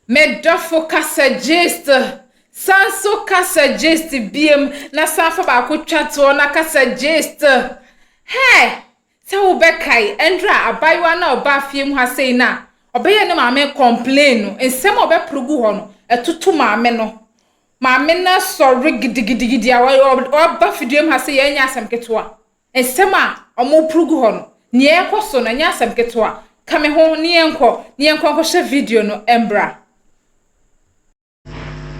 Me dɔfo kasa gist. San so kasa gist biem na san fa baako twa toɔ na kasa gist. Hey! Sɛ wobɛkae, ɛndra abaayewa no a ɔbaa fie mu ha sei no a, ɔbɛyɛɛ ne maame complain no, nsɛm a ɔbɛporo gu hɔ no, ɛtoto maame no. Maame no asɔre gidigidigidi a waba fidua mu ha sei, ɛnyɛ asɛm ketewa. Nsɛm a wɔreporo gu hɔ no, nea ɛrekɔ so no, ɛnyɛ asɛm ketewa. Ka me ho na yɛnkɔ, na yɛnkɔ nkɔhwɛ video no mbra.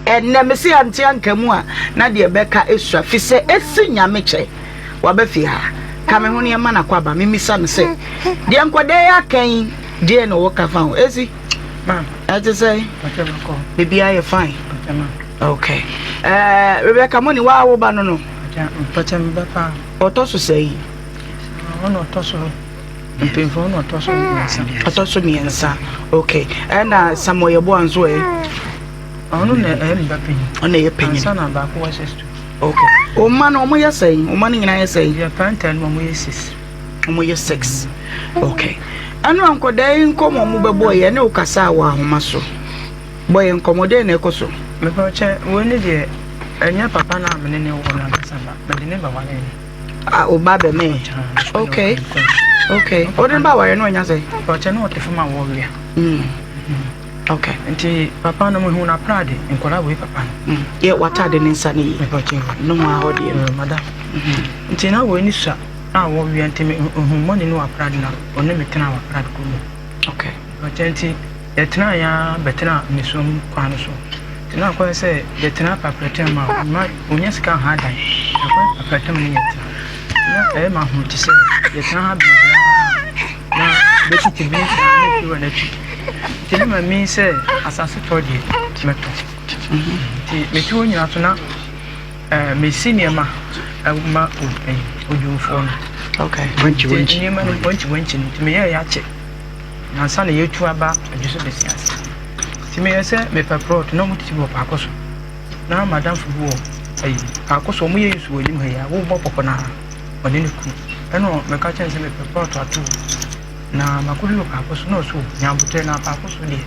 Ɛnnɛ mese ante anka mu a na deɛ ɛbɛka esua fisɛ esi Nyame kyɛ waba fie ha ka me ho ne ɛma no akwaaba memisa no sɛ deɛ nkwadaa yi aka yi deɛ na ɔwɔ ka fa ho esi ɛte sɛ biribiara yɛ fine okay ɛɛ Rebecca mo ne waa wo ba no no ɔtɔ so sɛ yi ɔtɔ so Mpanyinfoɔ no ɔtɔ so mmiɛnsa. Ɔtɔ so mmiɛnsa okay ɛna Samuel Yeboah nso ɛ. Ɔno na ɛyɛ me ba panyin. Ɔno ɛyɛ panyin. Ansa na baako wɔ SS two. Okay ɔma no ɔmo yɛ sɛn ɔma no nyinaa yɛ sɛn. Yɛ pɛntɛn no ɔmo yɛ six. Ɔmo yɛ six okay ɛno nkɔdaa yi nkɔmɔ ɔmo bɛbɔ yɛ ne okasa wɔ ahoma so bɔ yɛ nkɔmɔ dɛn na ɛkɔ so. Mepɛ kyɛ wei ne deɛ ɛnyɛ papa no a mene ne wɔ no ankasa ba mede ne bɛware no. Ah, o ba bɛ mɛ. Okay. Okay. O de ba ware no nya sɛ. Ɔkyɛ no ɔte fam a wɔwea. Mm. Okay. Nti papa no mehu na prade nkɔla wei papa no. Mm. Yɛ watade ne nsa ne yi. No ho ahɔ deɛ. Mm, madam. Mm-hmm. Nti na wei ni sua a wɔwea nti me hu mɔni no aprade na ɔne me tena wɔ aprade kɔ mu. Okay. Ɔkyɛ nti yɛtenaa yɛn ara bɛtenaa nisuom kwan no so. Nti na akɔyɛ sɛ yɛtena paprɛtɛm a ɔma ɔnya sika ha dan. Akɔyɛ paprɛtɛm ne yɛtena. Na ɛyɛ ma ho te sɛ yɛtena ha bebree na bɛtete bi saa na ɛfiri wɔ n'akyi. Nti ne ma mi sɛ asase tɔ deɛ mɛtɔ. Nti mete hɔ nyinaa so na mesi nneɛma ma odwumfoɔ no. Okay. Nti nneɛma no wankyi wankyi no nti meyɛɛ yɛ akyɛ. Na ansa na yɛretu aba adwo so bɛsi ase. Nti meyɛ sɛ mepɛ prɔt na wɔtete bi wɔ paako so. Na madamfo bi wɔ ayi paako so wɔyɛ nsu wɔ anim ha yi a wobɔ pɔpɔ no ara ɔne ne kunu. Ɛna meka kyerɛ no sɛ mepɛ prɔt ato na makɔhwɛ wɔ paako so na ɔso nyabotrɛ na paako so deɛ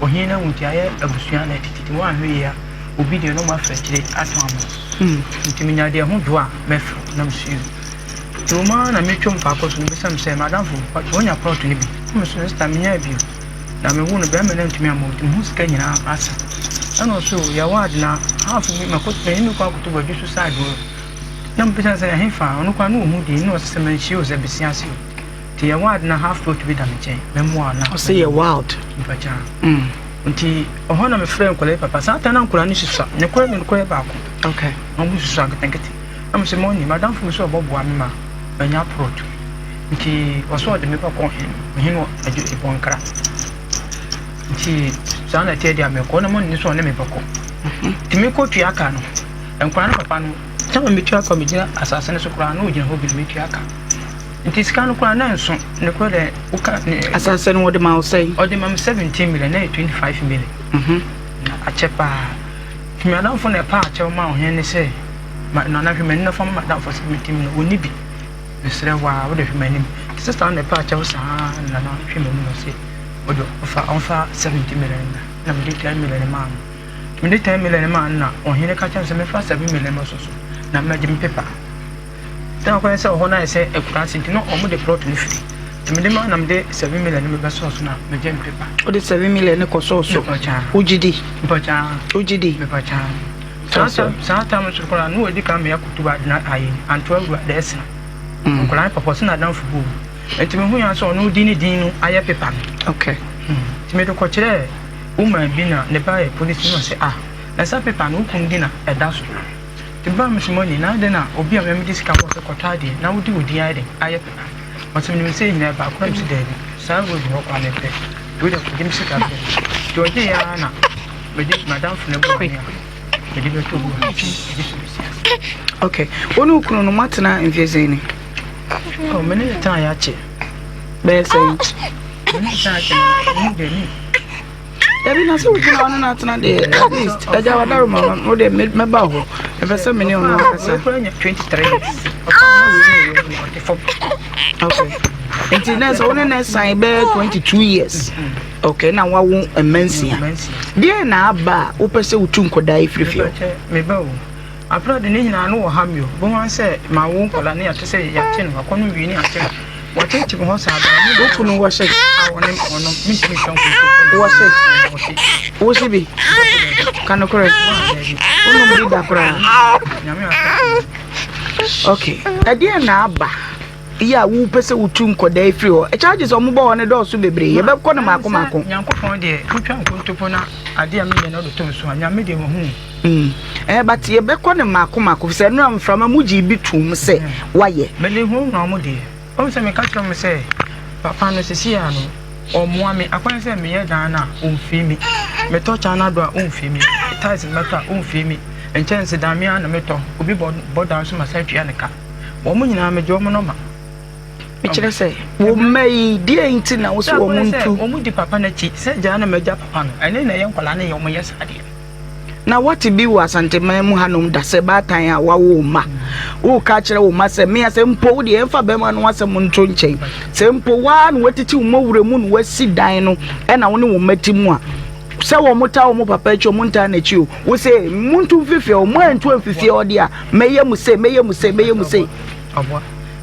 ɔhene no awu nti ayɛ abusua na ɛtete nti woanhwɛ yie a obi deɛ na ɔmo afa akyire atɔn ama wo. Nti menya deɛ ho dwo a mɛfrɛ na mesua. Ɛwom ara na metwam faako so no, obisa me sɛ, M'adamfo, woanya plɔt no bi? Na me so, Sista, minyaa bi o. Na mewoo no, barima no antumi ammɔ me nti, me ho sika nyinaa asa. Ɛna ɔse, O, yɛwɔ ade na half bi, mɛkɔ, me ne me kɔ akɔtɔ wadwo so side hɔ. Na mebisa no sɛ, ɛhefa? Ɔno koraa na ɔhu din, na ɔse sɛ manhyia o, sɛ besia ase o. Nti yɛwɔ ade na half plot bi da me nkyɛn, mɛmmoa wo na. Ɔse yɛ wild. Mpakyɛ. Nti ɔhɔ na mefrɛɛ nkwadaa yi papa. Saa time na nkwadaa no susua, nokorɛ ne nokorɛ baako. Okay. Na wɔn susua nketenkete. Na mese money, m'adamfo bi sɛ ɔbɔboa me ma manya prɔt nti ɔsɛ ɔde me bɛkɔ ɔhene wɔ adwo Ebɔnkra nti saa na ɛteɛ deɛ mekɔ na money sɛ ɔne me bɛkɔ nti mekɔ tua ka no nkwadaa no papa no sɛ ma metua ka megyina asase no so koraa na ɔgyina hɔ bi na metua ka nti sika no koraa na nso ne korɔ dɛ woka asase no wɔde ma wo sɛn? Ɔde ma me 17 million na ɛyɛ 25 million na akyɛ paa. Nti m'adamfo na ɛpaa kyɛw maa ɔhene no sɛ, Ma Nana hwɛ m'anim na fa ma m'adamfo sɛ metim no, ɔnni bi. Mesrɛ wo ara, wode hwɛ m'anim. Nti sista no na ɛpaa kyɛw saa ara na Nana hwɛ m'anim na ɔse, wode ɔmfa ɔmfa 70 million mmra. Na mede 10 million maa no. Nti mede 10 million maa no na ɔhene ka kyerɛ me sɛ memfa 7 million mmɛsɔ so na mmɛgye me paper. Na akɔyɛ sɛ ɔhɔ no ayɛ sɛ akuraase nti na wɔn de plot no firi. Nti mede ma na mede 7 million no mebɛsɔɔ so na megye me paper. Wode 7 million no kɔsɔɔ so? Mepakyaa. Wogye di? Mepakyaa. Wogye di? Mepakyaa. Saa tam saa tam nso koraa na wɔdi kan meyɛ koto adena ayi anto awura da ɛsena. Nkwadaa no papa ɔsɛ n'adamfo bi owu. Nti mehu ya sɛ ɔno di ne din no ayɛ paper no. Okay. Nti mede kɔkyerɛɛ woman bi na ne ba yɛ polisi na ɔsɛ ah na saa paper no wo kunu di na ɛda so. Nti mebaa me so money na adɛn na obi a mede sika bɔ sɛ kɔtɔ adeɛ na wode wo din ayɛ dɛn ayɛ pepa. Ɔse menim sɛ nyinaa baako na mese daabi saa road hɔ koraa mempɛ nti wode kɔgye me sika brɛ me. Nti ɔgyeeɛ ara na mede madamfo no bɔɔ me a mede bɛtɔ gu ha nti mede so bɛsi ase. Okay, wo ne wo kunu no moatena mfeɛ sɛn ni? Oh, me ne ne tena yɛakyɛ. Bɛyɛ sɛn? Me ne ne tena akyɛ no, me deɛ me Dabi na sɛ wogyina hɔ ne no atena deɛ at least agya wadaroma no wo deɛ mɛba hɔ mepɛ sɛ me ne ɔno akasa. Okay. Nti na sɛ wo ne ne san bɛyɛ 22 years. Okay, na wawo mma nsia. Deɛ na aba a wopɛ sɛ wotu nkɔdaa yi firi fie hɔ? Meba o. Aprɛ de ne nyinaa no wɔ ha mi o. Bohu ara sɛ mawo nkɔdaa ne yɛate sɛ yɛate no, akɔ no wie ne yɛate no. Wɔkyekye me hɔ saa bere a. Wo kunu wɔ se. A wɔne ɔno mentumi ntwa nkontompo. Wɔ se. Wo se bi. Ka nokorɛ. Wonom bi da koraa. Nyame asɛm. Okay. Ɛdeɛn na aba yi a wopɛ sɛ wotu nkɔdaa yi firi hɔ? Charges a wɔbɔ hɔ no dɔɔso bebree. Yɛbɛkɔ no mmaako mmaako. Nyankopɔn deɛ wotwa nkontompo na adeɛ a meyɛ no ɔde to me so a, Nyame deɛ wahu. Mm. Eh, but yɛbɛkɔ no mmaako mmaako sɛ ɛno a mframa mu gyee bi toom sɛ wayɛ. Mede hunahuna wɔn deɛ. Wohu sɛ meka kyerɛ wɔn sɛ papa no seesei ara no ɔmmoa me. Akwan sɛ meyɛ dan no a, ɔmfii me. Metɔ China do a, ɔmfii me. Tiles mɛtɔ a, ɔmfii me. Nkyɛnsedan me ara na metɔ. Obi bɔ bɔ dan nso masan atua ne ka. Wɔn nyinaa megye wɔn nɔma. Mekyerɛ sɛ, wo mma yi, deɛn nti na wo sɛ wɔn ntu? Wɔn di papa no akyi. Sɛ gyaa na magya papa no, ɛne na ɛyɛ nkwadaa no yɛ wɔn yɛ saa deɛ. Na woate bi wɔ Asanteman mu hanom da sɛ baatan a wawo wo mma, woreka akyerɛ wo mma sɛ, Mea, sɛ mpo wo deɛ yɛmfa bɛrima no asɛm nto nkyɛn, sɛ mpo wo ara na woatete wo mma wura mu na woasi dan no ɛna wo ne wo mma te mu a, sɛ wɔn taa wɔn papa akyi o, wɔn ntaa n'akyi o, wo se, Montu mfiri fie hɔ, moantu amfiri fie hɔ deɛ a, mɛyɛ mo sei, mɛyɛ mo sei, mɛyɛ mo sei. Ɔboa.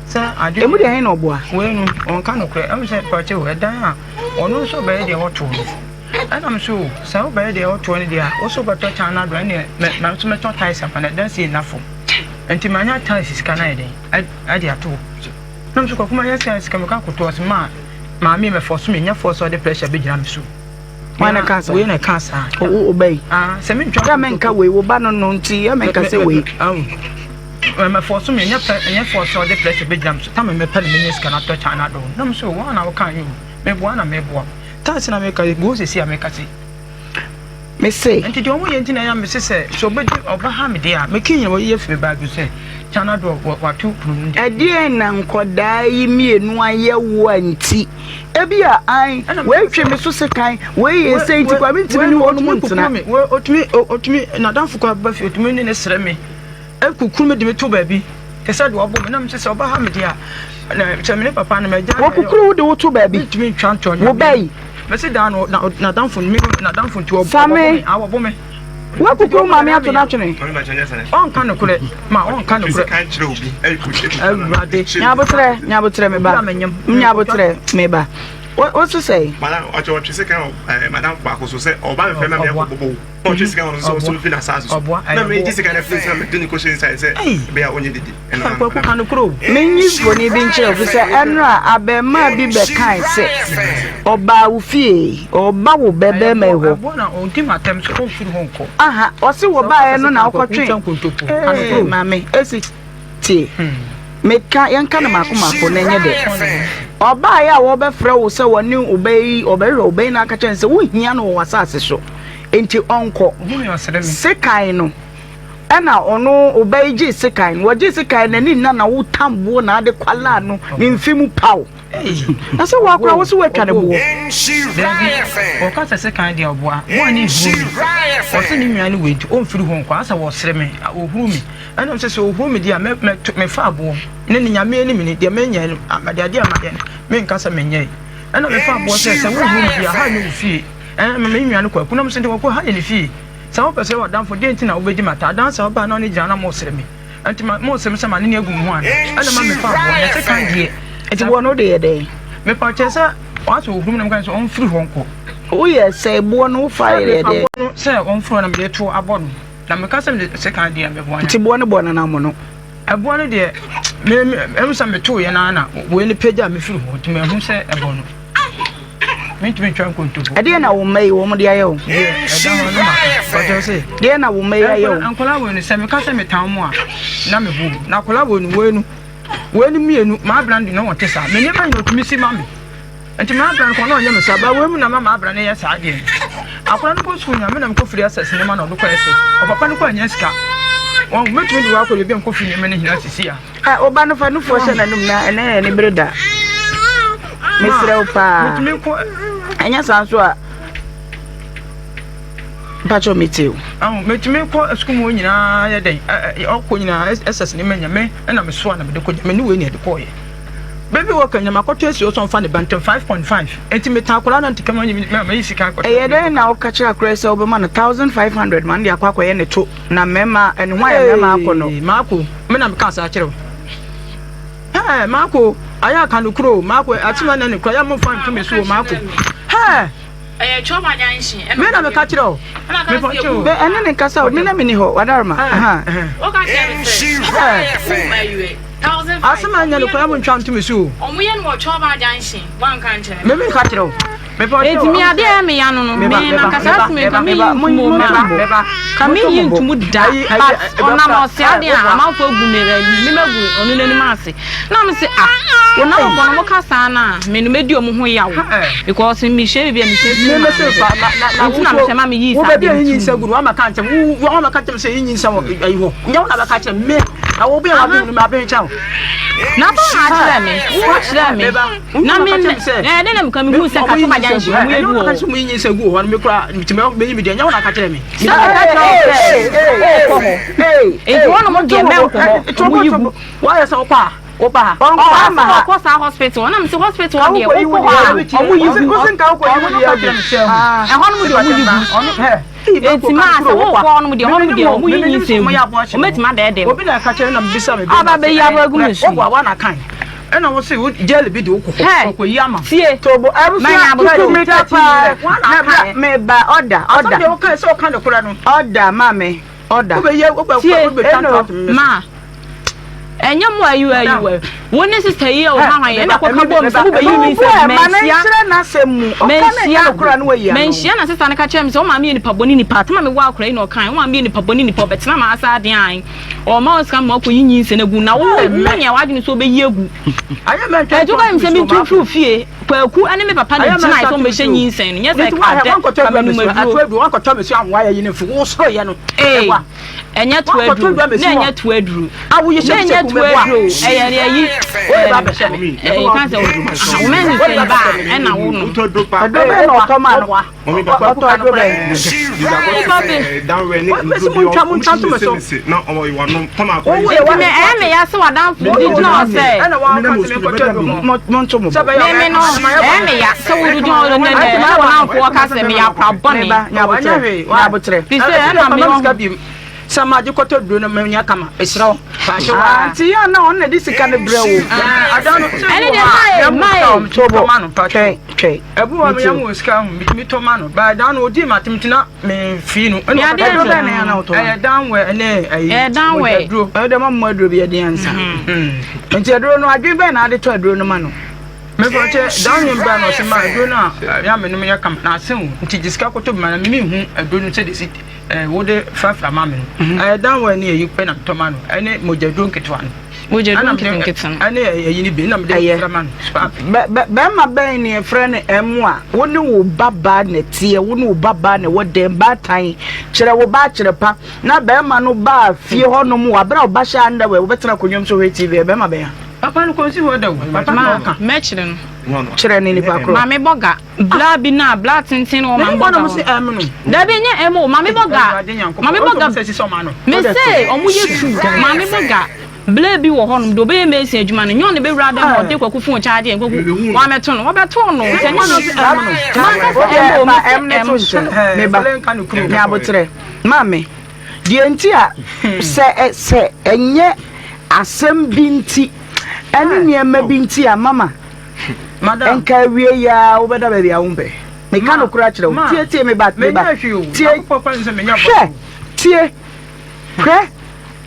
Sɛ adeɛ. Emu deɛ ɛhe na ɔboa? Wei no, ɔnka nokorɛ. Ɛmu sɛ, pàkyɛ o, ɛdan a ɔno nso bɛyɛ deɛ wɔtoɔ no. Ɛna me so o, sɛ wobɛyɛ deɛ wotoɔ no deɛ a, wo so wobɛtɔ China do ɛneɛ mɛ mɛ nso mɛtɔ tiles ama no ɛdan sei nna fam. Nti manya tiles sika no ayɛ dɛn ɛde ato hɔ. Na me so Kwaku manya tiles sika mekɔ akɔtɔ ɔse ma maame mɛ force me nyɛ force ɔde pressure bɛgyina me so. Wọn na ɛka saa? Wei na ɛka saa. O o ba yi. Ah, sɛ mentwa. Yɛ menka wei, wo ba no no nti yɛ menka sɛ wei. Mɛ force me nyɛ nyɛ force ɔde pressure bɛgyina me so. Tama mɛpɛ na menya sika no atɔ China do. Na me so wɔn na woka yi o, meboa na meboa. Taase na meka yi, guo sisi a meka se. Me se. Nti deɛ ɔmo yɛ nti na ɛyɛ a mese sɛ, sɛ ɔbɛdi ɔba ha me deɛ a, meke nyina wɔyeyɛ firi me bag sɛ, China do wato pono no deɛ. Ɛdeɛn na nkɔdaa yi mmienu ayɛ wo a nti, ebia ae, wei twe me so sekan, wei yɛ sei nti koraa mentumi ne wɔnom ntena. Wei ɔtumi, ɔtumi, n'adamfo koraa ba fie, ɔtumi ne no srɛ me. Ekukuru me de me to baabi te sɛ deɛ ɔbɔ me na mesɛ sɛ ɔba ha me deɛ a na sɛ me ne papa no magya Wɔkukuru wo de wo to baabi. Mentumi ntwa ntɔ Wo ba yi. Mese daa no na n'adamfo me n'adamfo nti ɔbɔ Same. me a wɔbɔ me. Woakukuru maame ato no atwene. Ɔnka nokorɛ ma ɔnka nokorɛ. Awurade. Nyabotrɛ nyabotrɛ me ba. Nyabotrɛ me ba. Wo se sɛn? Madam ɔtwe ɔtwe sika wɔ madam baako so sɛ ɔba mefrɛ na meakɔ bɔbɔ wo. Ɔtwe sika wɔn sɛ ɔsɔ fi n'asaase so. Na me gye sika no afiri nsa mede ne kɔhyɛ inside sɛ ɛbɛyɛ a ɔnyɛ didi. Kwaku ka no koro. Menyi mfoni bi nkyerɛ wo sɛ ɛnora abɛɛmaa bi bɛkae sɛ ɔbaa wo fie, ɔba wo bɛ bɛɛma yi hɔ. Aha, ɔse wɔbaeɛ no na wokɔtwe. Ee, maame, esi tie. Meka, yɛnka no mako mako na ɛnyɛ dɛ. Ɔbaeɛ a wɔbɛfrɛ wo sɛ wɔne wo bɛ yi, ɔbɛhwehwɛ wo bɛ yi na aka kyerɛ no sɛ wohia no wɔ w'asase so. Enti ɔnkɔ. Sekan no, ɛna ɔno ɔba yi gyee sekan no. Wɔgyee sekan no, n'ani nna na wotam boɔ na ade kwalaa no ne mfe mu paw. Na sɛ woakora wo so woatwa ne boɔ. Dabi, wɔka sɛ sekan deɛ ɔboa. Wɔn ani huru me. Ɔse ne nua no wei nti ɔmfiri hɔ nkɔ. Asɛ wɔsere me, ɔhuru me. Ɛna sɛ sɛ ɔhuru me deɛ a mefa aboɔ. Ne ne nyame anim ni, deɛ menyɛ no, adeɛ a mayɛ no, menka sɛ menyɛe. Ɛna mefa aboɔ sɛ sɛ wohuru me deɛ a, ha nyɛ wo fie. Ɛɛ, me nua no Kwaku na mese nti Kwaku ha yɛ ne fie. Sɛ wopɛ sɛ yɛ w'adamfo, deɛn nti na wobɛdi m'ata? Adanse a wobaa na wone gyina na mosere me. Ɛnti ma mosere me sɛ m'anene agu me ho anaa? Ɛna ma mefa aboɔ, na sekan deɛ. Nti boɔ no wode yɛ dɛn? Mepa kyɛ sɛ wɔasɛ ɔhuru me na meka sɛ ɔmfiri hɔ nkɔ. Woyɛ sɛ boɔ no wofa yɛ dɛn? Mefa boɔ no sɛ ɔmfiri hɔ na mede to abɔ no. Na meka sɛ mede sekan deɛ meboa no. Nti boɔ no bɔɔ no anaa mono? Ɛboɔ no deɛ, me me ɛmu sɛ metooeɛ no ara na wei no pagya me firi hɔ nti manhu sɛ ɛbɔ no. Mentumi ntwa nkontompo. Ɛdeɛ na wo mma yi wɔn de ayɛ wo? Deɛ ɛda hɔ no ma ɔkyerɛ sɛ. Deɛ na wo mma yi ayɛ wo? Nkwadaa wei no sɛ meka sɛ metan mu a na mebu na akwadaa wei no wei no wei no mmienu maa abira no de na wɔte saa me nneɛma nyina otumi si ma me. Nti m'abra no kɔ na ɔnyɛ me saa ba wei mu na ma m'abra no yɛ saa deɛ no. Akwadaa no kɔ sukuu nyame na mekɔ firi SS nneɛma na ɔde kɔ SS. Ɔpapa no kɔ anya sika. Wɔn mɛtumi de wakɔ baabi a mekɔ firi nneɛma no nyinaa sisi a. Ɛ ɔba no fa nufoɔ hyɛ n'anum na ɛnɛ yɛ ne bere da. Mesrɛ wo paa. Metumi kɔ. Ɛnyɛ saa nso a. Mpakyɛw mete o. Ahu metumi kɔ sukuu mu hɔ nyinaa yɛ dɛn ɔkɔ nyinaa SS nneɛma nya me ɛna mesoa na mede kɔ gya me ne wei na ɛde kɔɔyɛ. Baby walker nya makɔtɔ asi hɔ sɛ ɔmfa ne ba ntɛm 5.5 enti metaa akwadaa no nte kama mayi sika akɔtɔ. Ɛyɛ dɛn na woka kyerɛ akwadaa yi sɛ wobɛma no 1500 ma no de akɔ akɔyɛ ne to na mmarima ne ho ayɛ mmarima akɔ no? Maako, me na mekaa saa kyerɛ wo. Hɛɛ Maako, ayɛ aka no kuro o Maako, asɛm ɛnɛ ne kura yɛ momfa nto me so o Maako. Hɛɛ. Ɛyɛ Twɔba junction ɛna. Me na meka kyerɛ o. Mepa kyɛ o. Bɛ ɛne ne nkasa o, me na menni hɔ, wadaroma. Woka kyerɛ me sɛ. Hɛɛ. Asɛm a ɛnyɛ nokorɛ mo ntwa nto me so o. Ɔmo yɛ no wɔ Twɔba junction, woanka nkyerɛ me. Me meka kyerɛ o. Enti me adeɛ a ɛyɛ me ya no no, me nankasa ase me nka menyi ntom o, meba, ka menyi ntom da, but ɔnam ɔse adeɛ a amanfoɔ agu me ayi, me magu ɔno n'anim ase. Na me se ah, wɔn amanfoɔ no wɔka saa no a, me no mɛdi wɔn ho yaw, because mehyɛ biribi a mehyɛ firi maame hɔ, nti na mehyɛ ma meyii saa adeɛ no too mu. Na sɛ wɔn akyerɛ me, wɔn kyerɛ me. Na me ɛɛ dɛ na meka mehu sɛ ka tɔba junction ɔmo yɛ bi wɔ hɔ. Mo yi nyinsɛn gu hɔ no me kura tumi meyi mi deɛ nyɛ wɔn aka kyerɛ me. Sɛ meka kyerɛ wo sɛ wokɔ hɔ nti wɔn mo deɛ mɛnkɔ hɔ ɔmo yi gu. Wɔayɛ sɛ wokɔ a woba ha. Ɔka sɛ ɔkɔ saa hospital ɔnam sɛ hospital hɔ deɛ wokɔ hɔ a ɔmo yi gu. Ɛhɔ nom deɛ ɔmo yi gu. Enti maa sɛ wokɔ hɔ nom deɛ hɔ nom deɛ ɔmo yi nyinsɛn gu ɔmo bɛtumi adɛɛdɛɛ wo. Obi na ɛka kyerɛ na mebisa me Aba bɛyi aba agu me so yi. Wɔboa wɔn akan. Ɛna wo se wo jail bi de wo kɔ hɔ kɔ yi ama. Tie. Tobo abusua tutu mirika paa na bra me ba ɔda ɔda. Asɛm deɛ woka sɛ ɔka nokorɛ no. Ɔda maame ɔda. Wobɛyɛ wobɛ Tie. wobɛtwa ntoa to me so. Ma ɛnyɛ mo ayi ayi wɔ wo ne sista yi a ɔha hwan ɛna kɔka bom sɛ mobɛyi mi sɛ Ma ne manhyia nkyerɛ n'asɛm mu. Ɔka na ɛnyɛ manhyia nokorɛ a na wayi ano. manhyia na sista no ka kyerɛ me sɛ wo maame yɛ nipa bɔne nipa atama mewɔ akora yi na ɔkae wo maame yɛ nipa bɔne nipa ɔbɛtena m'ase adeɛ an Ɔma wo sika ma wakɔyi nyinsɛn agu na wo wo nyɛ w'adwene sɛ wobɛyi agu. Ɛnti woka kyerɛ me sɛ mentu mfiri wo fie. Kwaku ne me papa na gyinae sɛ wɔbɛhyɛ nyinsɛn no nyɛ sɛ ɛka dɛ fa menom aduro. Ee, ɛnyɛ to aduro na ɛnyɛ to aduro na ɛnyɛ to aduro ɛyɛ ɛyi ɛɛ ka sɛ wo mɛnsɛn ba a ɛna wo nom. Aduro bɛn na ɔtɔ maa no? Ɔtɔ aduro bɛn? Nti me ɛyɛ me ya sɛ w'adamfo bi gyina hɔ sɛ. Monto mo bo. Me me no ɛyɛ me ya sɛ wode gyina hɔ nɛ nɛ na w'adamfo ɔka sɛ meyɛ akora bɔne. Nyabotrɛ, nyabotrɛ. Fi sɛ ɛna me wɔ. Sɛ magye kɔtɔ duro no menya kama mesrɛ wo paakye wa. Ah, nti yɛ na ɔno na de sika no brɛ wo. Ɛne deɛ mae mae. Tobo, twɛn twɛn. Ɛbu wa meyɛ mu sika ho metumi tɔ ma no baa dan no odi ma tem tena me fii no. Ɛna aduro bɛn na yɛ na wotɔ. Ɛyɛ dan wɛ ɛne ɛyi. Ɛyɛ dan wɛ. Aduro. Ɛyɛ dɛ ma mo aduro bi ɛde ansa. Nti aduro no adwene bɛn na ade tɔ aduro no ma no. Mepɛ kyɛ dan yɛn bɛn na ɔsɛ ma aduro no a yɛ amenom yɛ kama na asen o nti gye sika kɔtɔ bi ma na mimi hu aduro no sɛ de si Eh, wo de frafra ma me no. Mhm. Ɛyɛ dan wɔ ɛne ɛyi pɛ na metɔ ma no ɛne mogyaduro nketewa no. Mogyaduro nketenkete no. Ɛne ɛyi no bi na mede fra ma no. Bɛrima bɛn ne ɛfrɛ no ɛmo a wo ne wo ba baa na ɛteɛ wo ne wo ba baa na ɛwɔ dɛm baatan kyerɛ wo ba akyerɛ pa na bɛrima no baa fie hɔ nom wɔ abere a ɔba hyɛ underwear wobɛtena akonnwa mu so hwɛ TV bɛrima bɛn a. Papa no kɔnsi hɔ da o. Papa no ɔka. Mɛkyerɛ no. Kyerɛ ne nipa korɔ. Maame bɔ ga. Bla bi na bla tenten wɔ maame bɔ ga hɔ. Dabi nyɛ ɛmo o maame bɔ ga maame bɔ ga me se ɔmo yɛ tu maame bɔ ga bla bi wɔ hɔ nom de ɔbɛyɛ mason adwuma no nyɛ ɔno bɛwura dɛm ɔde kwaku phone charge yɛ kwaku wamɛto no wɔbɛto no sɛ nyɛ manka sɛ ɛmo o me se ɛmo. Meba nyabotrɛ maame deɛ nti a sɛ sɛ ɛnyɛ asɛm bi nti ɛne nneɛma bi nti a mama Nka awie yi ara wobɛda baabi a wompɛ. Meka nokorɛ akyerɛ wo. Tie, tie, me ba, me ba. Tie, hwɛ, tie, hwɛ.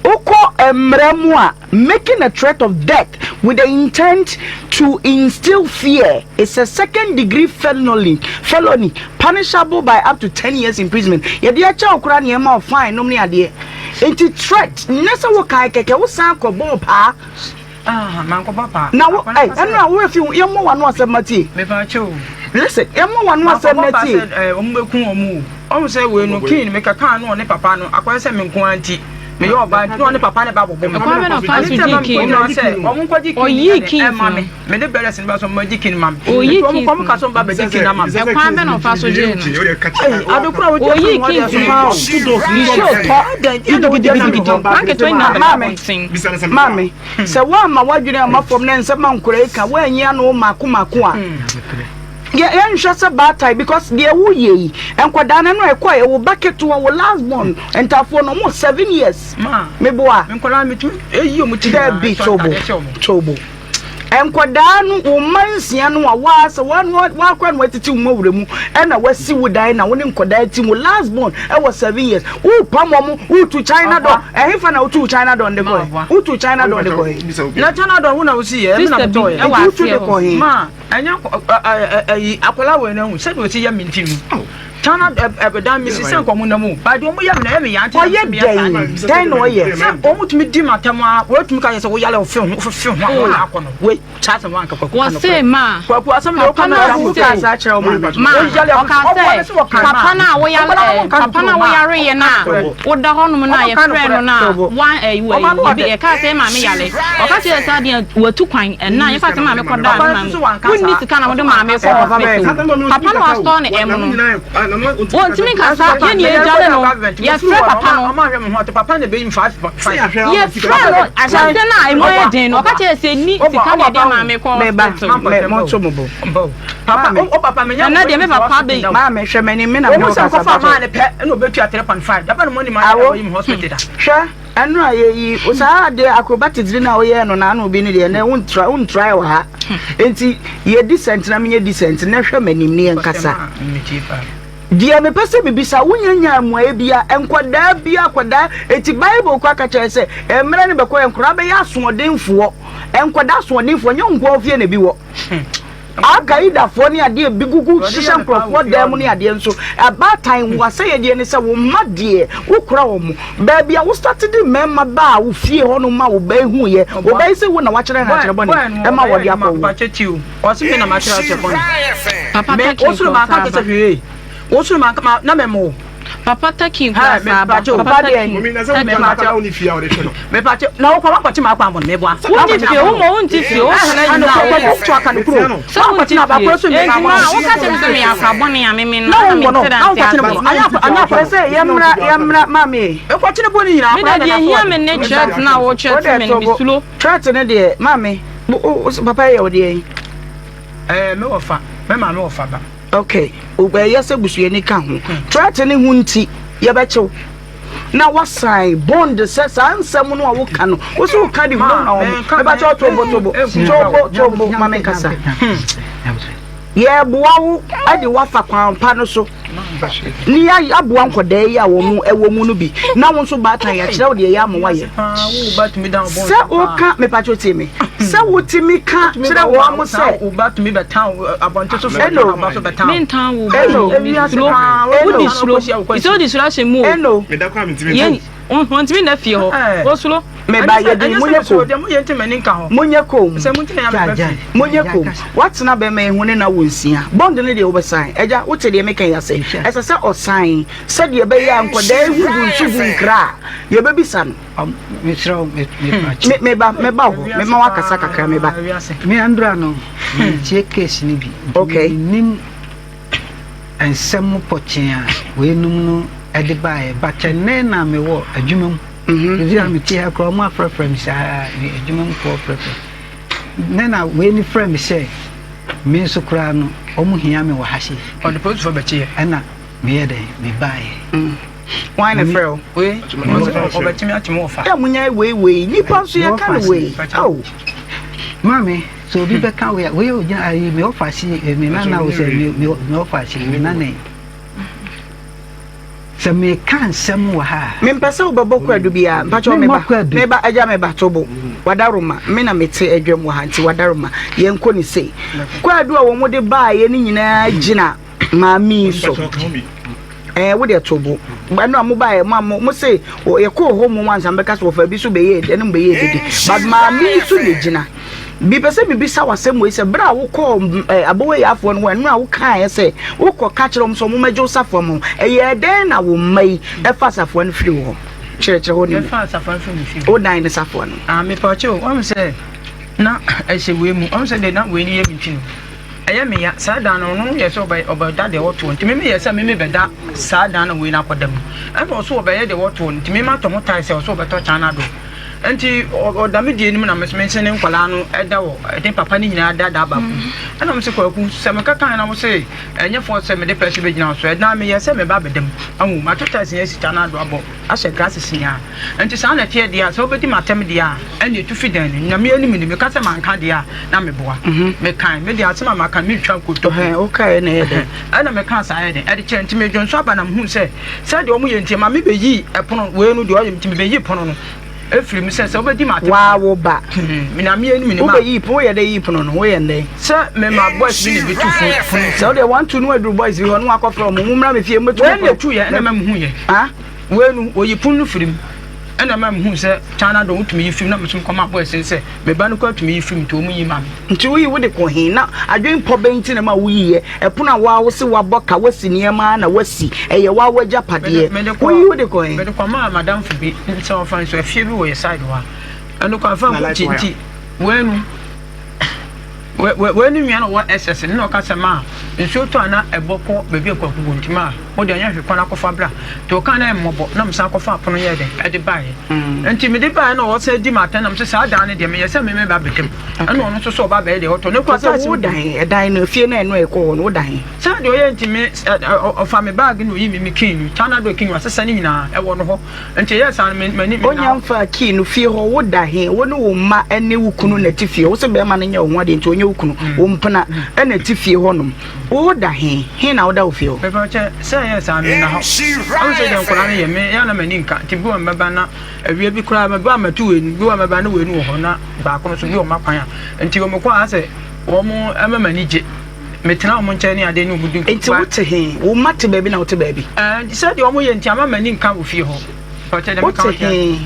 Wokɔ mmara mu a, making a threat of death with the intent to instill fear is a second degree felony, felony punishable by up to 10 years imprisonment. Yɛde akyɛ wo koraa na yɛma wo fine nom ne adeɛ. Nti threat, nyɛ sɛ wokae kɛkɛ, wosan kɔbɔɔ paa. Ah, mankɔbɔ paa. Na wo, ɛ, ɛno a wo fi yɛ mmɔ w'ano asɛm ma tie. Mepa kyɛ o. Listen, yɛ mmɔ w'ano asɛm na tie. Mankɔbɔ paa sɛ ɛ, wɔn bɛku wɔn o. Ɔhu sɛ wei no, King, mekɛkaa no ɔne papa no, akɔyɛ sɛ me nko ara nti. Meyɛ ɔbaa nti na ɔne papa ne ba bɔbɔ me. Ɛkwan bɛ na ɔfa so gyee key no? Ɛno nti na ɔmo nkɔgye key no Ɔyii keys ɛma no. me. Me ne bɛrɛs no ba so ɔmo gye key no ma me. Ɔyii Nti ɔmo keys kɔ ɔmo no. ka sɛ ɔmo ba bɛgye key no ama me. Ɛkwan bɛ na ɔfa so gyee no? Ei, ade koro a wogye Ɔyii firi hɔ deɛ keys so no. paa o. Nsuo tɔ Adɛn nti na wogye firi gidigidi. hɔ? Kwan ketewa nyinaa bɛda Maame, abɔnten. maame, sɛ woamma w'adwene amma fam na nsɛm a nkwadaa yi ka woanyi ano mmaako mmaako a, yɛ yɛnhwɛ sɛ baatan because deɛ woyɛ yi, nkwadaa no ɛno ɛkɔɛ, wo ba ketewa, wo last born, ntafoɔ no, ɔmo 7 years. Ma, Meboa. me nkwadaa metumi eyi ɔmo ti nyinaa Dabi, ɛtɔ tobo, ntadeɛ hyɛ ɔmo. tobo. Nkwadaa no, wo mma nsia no a waa sɛ wakora no watete wo mawura mu ɛna wasi wo dan na wo ne nkwadaa ti wo last born ɛwɔ 7 years, wopam wɔn, wotu China door. Ɛhefa na wotu China door de kɔɛ? Wotu China door de kɔɛ? Na China door wo na wosi yɛ, ɛmi na Sister bi metɔ yɛ. ɛwɔ Nti wotu aseɛ de hɔ. kɔ he? Ma, ɛnyɛ ɛyi akwadaa wɔ ɛna hu sɛdeɛ osi yɛ mi nti no. China ɛdan mi sisi nkɔmɔ na mu. Baadi ɔmo yɛ mi na ɛyɛ mi yan ti na Ɔyɛ mi yɛ saa dɛn dɛn na ɔyɛ? Sɛ ɔmo tumi di ma tɛm a, wɔtumi ka yɛ sɛ woyale wofe ho wofe ho a wɔn akɔ no. Wei saa asɛm wanka Kwaku ka Wɔse nokorɛ. ma Kwaku asɛm deɛ woka papa no no yɛ ase Woka saa kyerɛ wo maame? Ma Woyale ɔka ɔboa ne sɛ sɛ wɔka papa no a woyare Nkwadaa no nka papa no a nokorɛ o, ma. woyareeɛ no a woda hɔnom no a Ɔmo nka yɛfrɛ no nokorɛ. no a Tobo. wan ɛyi wɔ Ɔmo ano ebi ɔdɛ. yɛkaa sɛ maame yare, ɔka kyerɛ sɛ adeɛ watu kwan ɛna yɛfa sɛ maame kɔdaa Papa ne no nso maame wanka wonni saa. sika na wode maame kɔ Papa bɛyɛ hospital. Papa no wastɔɔ ne ɛm no, wɔntumi nkasa, yɛne yɛgyale no, yɛfrɛ papa no. Ɔmo ahwɛ me ho ɔte papa na ebeyi mi five five. Yɛfrɛ no ahyɛse no a ɛmu ayɛ den no, ɔka kyerɛ sɛ ni sika na yɛde maame kɔ Meba, hospital. mɔto mo bo. Papa, o papa me nya. Ɛnɛ deɛ me papa bɛyi. Maame, hwɛ m'anim, me na me ne Ɔmo wo sɛ kasa nkɔfa maa bakyɛ. ne pɛ ɛna obetua 3.5. Daba na mo anim ayɛ Awo. ɔyi mi hospital da. Hwɛ, ɛno a yɛyi saa adeɛ acrobatics bi na woyɛɛ no naano bi no deɛ, ɛnɛ wontra wontra wɔ ha. Nti yɛ decent na menyɛ decent na hwɛ m'anim ne yɛnkasa. Deɛ mepɛ sɛ mebisa, wonya nya mmuaeɛ bia? Nkwadaa bia akwadaa eti Bible kɔ aka kyerɛ sɛ mmerɛ no bɛkɔ yɛ nkwadaa bɛyɛ asoɔdenfoɔ. Nkwadaa asoɔdenfoɔ nyɛ nkoa fie na ebi wɔ. Alkaidafoɔ ne adeɛ bi gugu hyehyɛ nkurɔfoɔ dan mu ne adeɛ nso. Abaatan, wo asɛyɛdeɛ ne sɛ wo mma deɛ wokora wɔn mo. Baabi a wo start de mmarima baa wo fie hɔ no ma wo ba ehu yɛ. Wo ba yi sɛ wo na wakyerɛ no akyerɛ bɔne ɛma wɔde akɔ wo. Mpakyɛ ti o. Ɔsi mi na ma kyerɛ akyerɛ bɔne. Papa Me taki wosoro ma aka nkɔ kyerɛ sɛ hwee. Wosoro ma ma na mɛ mo. Papa taki nkɔ Me asaaba. mpakyɛ o. Papa Papa deɛ. taki. Mepakyɛ. Mepakyɛ na wokɔ wakɔkye ma akɔ abɔn meboa. Wonti fie, wo ma wonti fie, wo tena Ano nyina kɔ wo kɔ to aka no kuro. Sɛ wonti Wakɔkye na fie. baako so Enti ma woka kyerɛ me sɛ meyɛ akora bɔne a meme no Na na wo mbɔ no. mente Na dante wokɔkye ne ase. bɔ no. Anya anya Pɛ akɔ. sɛ yɛmmra yɛmmra maame. Ekɔkye ne bɔ ne nyinaa Me da akɔla deɛ na hia me ne threat na wo threat Wode me no tobo. mesuro. Threat ne deɛ maame, papa yɛ wo deɛ yi. Ɛɛ me wɔ fa. Me maame wɔ fa ba. Okay, ɛyɛ sɛ busuani ka ho. Threat ne ho nti yɛbɛkyew na wasan bond sɛ saa nsɛm no a woka no, wo sɛ woka de hunahuna wɔn. Mebakyɛ tobo tobo tobo tobo ma menkasa. Yɛboa wo de woafa kwan pa no so ne yɛaboa nkɔdaa yi a wɔn ɛwɔ mu no bi na wo nso baatan yɛakyerɛ wo deɛ ɛyɛ ama woayɛ sɛ woka. Mepakyɛ tie me sɛ wotumi ka kyerɛ wɔn mo sɛ Eno. Mentan wo Eno. ba mesuro. Wodi suro. Sɛ wodi suro ahyɛ mu o. Eno. Yɛn wɔntumi nna fie hɔ. Wɔsuro. Meba yɛde monyɛ kom, monyɛ kom, monyɛ kom. Woatena bɛrima yi ho ne na wo nsia bond no deɛ wobɛsan agya. Wote deɛ meka yi ase? Ɛsɛ sɛ ɔsan sɛdeɛ ɛbɛyɛ a nkɔdaa yi ho gu nso gu nkra a yɛbɛbisa no. Mesrɛ wo, mepakyɛ. Meba, meba hɔ, mema wakasa kakra, meba. Me andra no, mentie case no bi. Okay. Menim nsɛm pɔkyee a weinom no de baeɛ, but ɛnnɛ na mewɔ adwuma mu. Ɛfiri a mete ha koraa ɔmo afrɛfrɛ me saa, me adwuma mu foɔ frɛfrɛ. Nnɛ na wei ni frɛ me sɛ me nso koraa no ɔmo hia me wɔ ha sei. Ɔde polisifoɔ bɛkyeɛ. Ɛna meyɛ dɛn mebaeɛ. Wan na frɛ wo? Wei ɔbɛtumi akye me wɔfa. Yɛ munya wei wei nipa nso yɛ ka no wei. Aw. Maame, sɛ obi bɛka wei a, wei ogyina ayi me ɔfa si me nana wo sɛ me me me ɔfa si me nana yi. Sɛ meka nsɛm wɔ ha a. Mempɛ sɛ wobɛbɔ kwadu biara. Mpakyɛw Memmɔ meba. kwadu. Meba agya meba tobo. Wadaroma. Me na mete adwam wɔ ha nti wadaroma. Yɛnkɔ ne sei. Kwadu a wɔn de baeɛ no nyinaa gyina maame yi so. Ɛɛ wo deɛ tobo. Ɛno a mo baeɛ mo a mo mo se yɛkɔɔ hɔ mu ansa mbɛka sɛ wɔfa bi so bɛyɛ ɛne mo bɛyɛ dede. But maame yi so na gyina. Bi pɛ sɛ mebisa w'asɛm wei sɛ berɛ a wokɔɔ abɔwɔyiafoɔ no hɔ ɛno a wokaeɛ sɛ wokɔ ka kyerɛ wɔn sɛ wɔn mmɛgye wo safoa mu, ɛyɛɛ dɛn na wo mma yi ɛfa safoa no firi wo hɔ? Kyerɛkyerɛ hɔ ne mu. Yɛfa safoa firi me fie. Wo dan ne safoa no. Ah, mepa kyɛw, wɔn sɛ na ɛhyɛ wei mu, wɔn sɛ deɛ na wei no yɛ me ti no. Ɛyɛ me ya, saa dan no ɔno yɛ sɛ ɔbɛ ɔbɛda deɛ wɔtoɔ nti me meyɛ sɛ me mebɛda saa dan no wei no akɔda mu. Ɛna ɔso ɔbɛyɛ deɛ wɔtoɔ no nti me matɔ ho tae sɛ ɔso ɔbɛtɔ kyan no ado. Nti ɔda me deɛ no mu na me nso ne nkwadaa no ɛda wɔ ɛde papa no nyinaa da da baako mu. Ɛna me se Kwaku sɛ meka kan na wo se ɛnyɛ fɔ sɛ mede pɛsi bɛgyina so ɛdan meyɛ sɛ meba abɛda mu. Ahu mato tae sɛ asi kyan no ado abɔ. Ahyɛ glasses nyinaa. Nti saa na ɛteɛ deɛ a, sɛ wobɛdi m'atɛm deɛ a, ɛnneɛ tu fi dan no mu. Nyame anim ni, meka sɛ manka deɛ a, na meboa. Mekae, me deɛ asɛm a maka no, mentwa nkontompo. Wokaeɛ na ɛyɛ dɛn? Ɛna mekaa saa yɛ dɛn? Ɛde kyerɛ, nti medwonsɔ aba na mehuu sɛ, sɛdeɛ wɔyɛ nti, ɛma mebɛyii ɛpono, wei no deɛ ɔyɛ, nti mebɛyii pono no ɛfiri mu sɛ, sɛ wobɛdi m'atɛm. Waa wo ba. Nyame anim ni ma. Wobɛyii pono, woyɛ dɛn yii pono no? Woyɛ no dɛn? Sɛ mema boys bi na ɛbɛtu pono. Sɛ wodeɛ one two no aduru boys bi hɔ na wakɔfrɛ wɔn, mommra me fie mmɛtu pono. Wei na ɛtuiɛ ɛna ɛma mehuiɛ. Ah? Wei no, wɔyi pon no firi mu. Ɛna ɛma mehuu sɛ China dɔn wotumi yi firi mu na mesom kɔmaa boys no sɛ me ba no koraa tumi yi firi mu nti wɔn yi ma me. Nti woyi wode kɔ he? Na adwen pɔ bɛn nti na ɛma woyiiɛ? Ɛpono a woa wose woabɔ ka, woasi nneɛma ara na woasi, ɛyɛ woa w'agyapadeɛ. Woyi wode kɔ he? Mede kɔmaa m'adamfo bi sɛ ɔmfa nso afie bi wɔ yɛ side hɔ a ɛno kɔ amfa nkɔ nti nti wei no. Wei ne nua na ɔwɔ SS no na ɔka sɛ ma nsuo tɔ a na ɛbɔ kɔ baabi a kwaku wɔ nti ma wo deɛ ɔnyɛ hwee kɔ na akɔfa bra nti ɔka na ɛmmɔbɔ na mesan kɔfa apono yɛ dɛn ɛde baeɛ mm. nti mede baeɛ na ɔsan di m'atɛn na mesɛ saa dan no deɛ meyɛ sɛ me meba bɛtam ɛna ɔno nso sɛ ɔba bɛyɛ deɛ ɔtɔ ne kɔ sɛ wo dan ɛdan no fie no ɛno ɛkɔ hɔ no wo dan sɛ deɛ ɔyɛ nti me ɔfa me baage na ɔyi me me kin no China do kin wasesa ne nyinaa ɛwɔ no hɔ Nti ɛyɛɛ saa no, me, m'ani, me Onya mfaa key no fie hɔ, wo da he? Wo ne wo mma ne wo kunu na ɛte fie hɔ. Wo se bɛɛma no nyɛ wo ho adeɛ nti ɔnyɛ wo kunu. Wo mpena na ɛte fie hɔ nom. Wo da he? He na woda wɔ fie hɔ? Mepɛ kyɛ, sɛ ɛyɛɛ saa no, menna hɔ. Wohu sɛ deɛ nkwadaa no yɛ, me, ɛyɛ a na m'ani nka. Nti bi wɔ hɔ a mɛba na awia bi koraa, mɛba a matu wei no, bi wɔ hɔ a mɛba na wei no wɔ hɔ na baako no nso bi wɔ m'akwan a. Nti wɔkɔ a asɛ wɔn ma m'ani gye. Metena wɔn nkyɛn ne adeɛ ne wɔn di nkɔmmɔ. Nti wote he? Wo mma te baabi na wote baabi? Ɛɛ, sɛdeɛ wɔn yɛ nti ama m'ani nka wɔ fie hɔ. Mpakyɛ deɛ meka Wote he?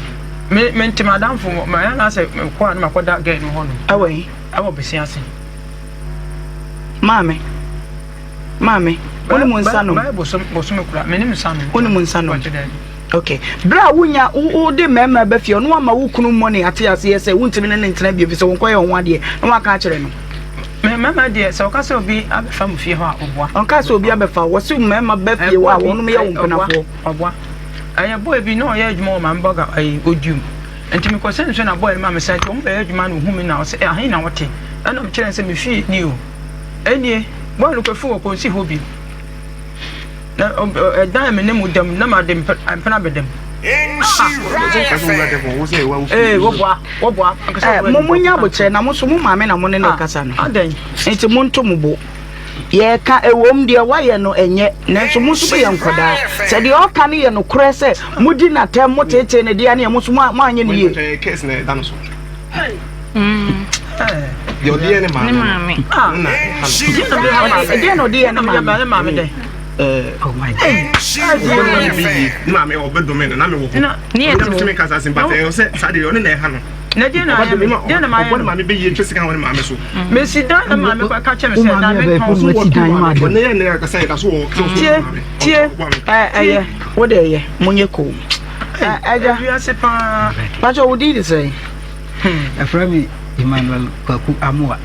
Me mente m'adamfo hɔ, ma ɛyɛ na sɛ mekɔ a na makɔda girl no hɔ nom. Ɛwɔ he? Ɛwɔ Bese ase. Maame, maame, wo ne mo nsa nom? Bɛyɛ bosom, bosome kora, me ne me nsa nom. Wo ne mo nsa nom? Mpakyɛ daabi. Ok. Bere a wunya wode mmarima ba fie ɔno ama wo kunu mmɔ ne ate aseɛ sɛ wontumi ne no ntena bio efisɛ wonkɔyɛ wo ho adeɛ na waka akyerɛ no. Me mmarima deɛ sɛ ɔka sɛ obi abɛfa mo fie hɔ a ɔboa. Ɔnka sɛ obi abɛfa wo, wɔse mmarima ba fie hɔ a wɔnom yɛ wo mpenafoɔ. Ɔboa. Ɛyɛ boy bi na ɔyɛ adwuma wɔ maame bɔga ɛyi odium. Nti mekɔ sɛ nsuo na boy no ma me sɛ nti wɔn bɛyɛ adwuma na ohun mi na ɔsɛ ahe na wote ɛna mekyerɛ no sɛ me fie nie o. Ɛnie boy no kɔ fi wɔ kɔ nsi hɔ bio. Na ɛdan a me ne mo da mu na made mpena bɛda mu. Ee, woboa, woboa. Mo mo nya abokyerɛ na mo nso mo maame na mo ne no kasa no. Nti mo nto mo bo. Yɛka ɛwom deɛ wayɛ no ɛnyɛ nanso mo nso moyɛ nkɔdaa. Sɛ deɛ ɔka no yɛ nokorɛ sɛ modi n'atɛm mo teetee ne deɛ ne mo nso mo anyɛ no yie. Deɛ ɔde yɛ ne maame no na ɛha no. Ɛdeɛ na ɔde yɛ ne maame dɛ. Oh my God. Ne maame ɔbɛdome no na mewɔ hɔ. Ne yɛ kasa ase but ɛyɛ sɛ saa deɛ ɔne na ɛha no. Na deɛ na ayɛ me deɛ na mayɛ no. Ɔbɔ ne maame bɛyie twe sika wɔ ne maame so. Mesi dan na maame kɔ ka kyerɛ me sɛ dan me tɔn. So wɔ tu maame. Ɔne yɛ ne kasa yɛ da so wɔ sɛ Tie tie. Ɛyɛ wo de ɛyɛ mo nyɛ koom. Ɛgya. Wiase paa. Pakyɛ wo din de sɛn? Ɛfrɛ me Emmanuel Kwaku Amoah.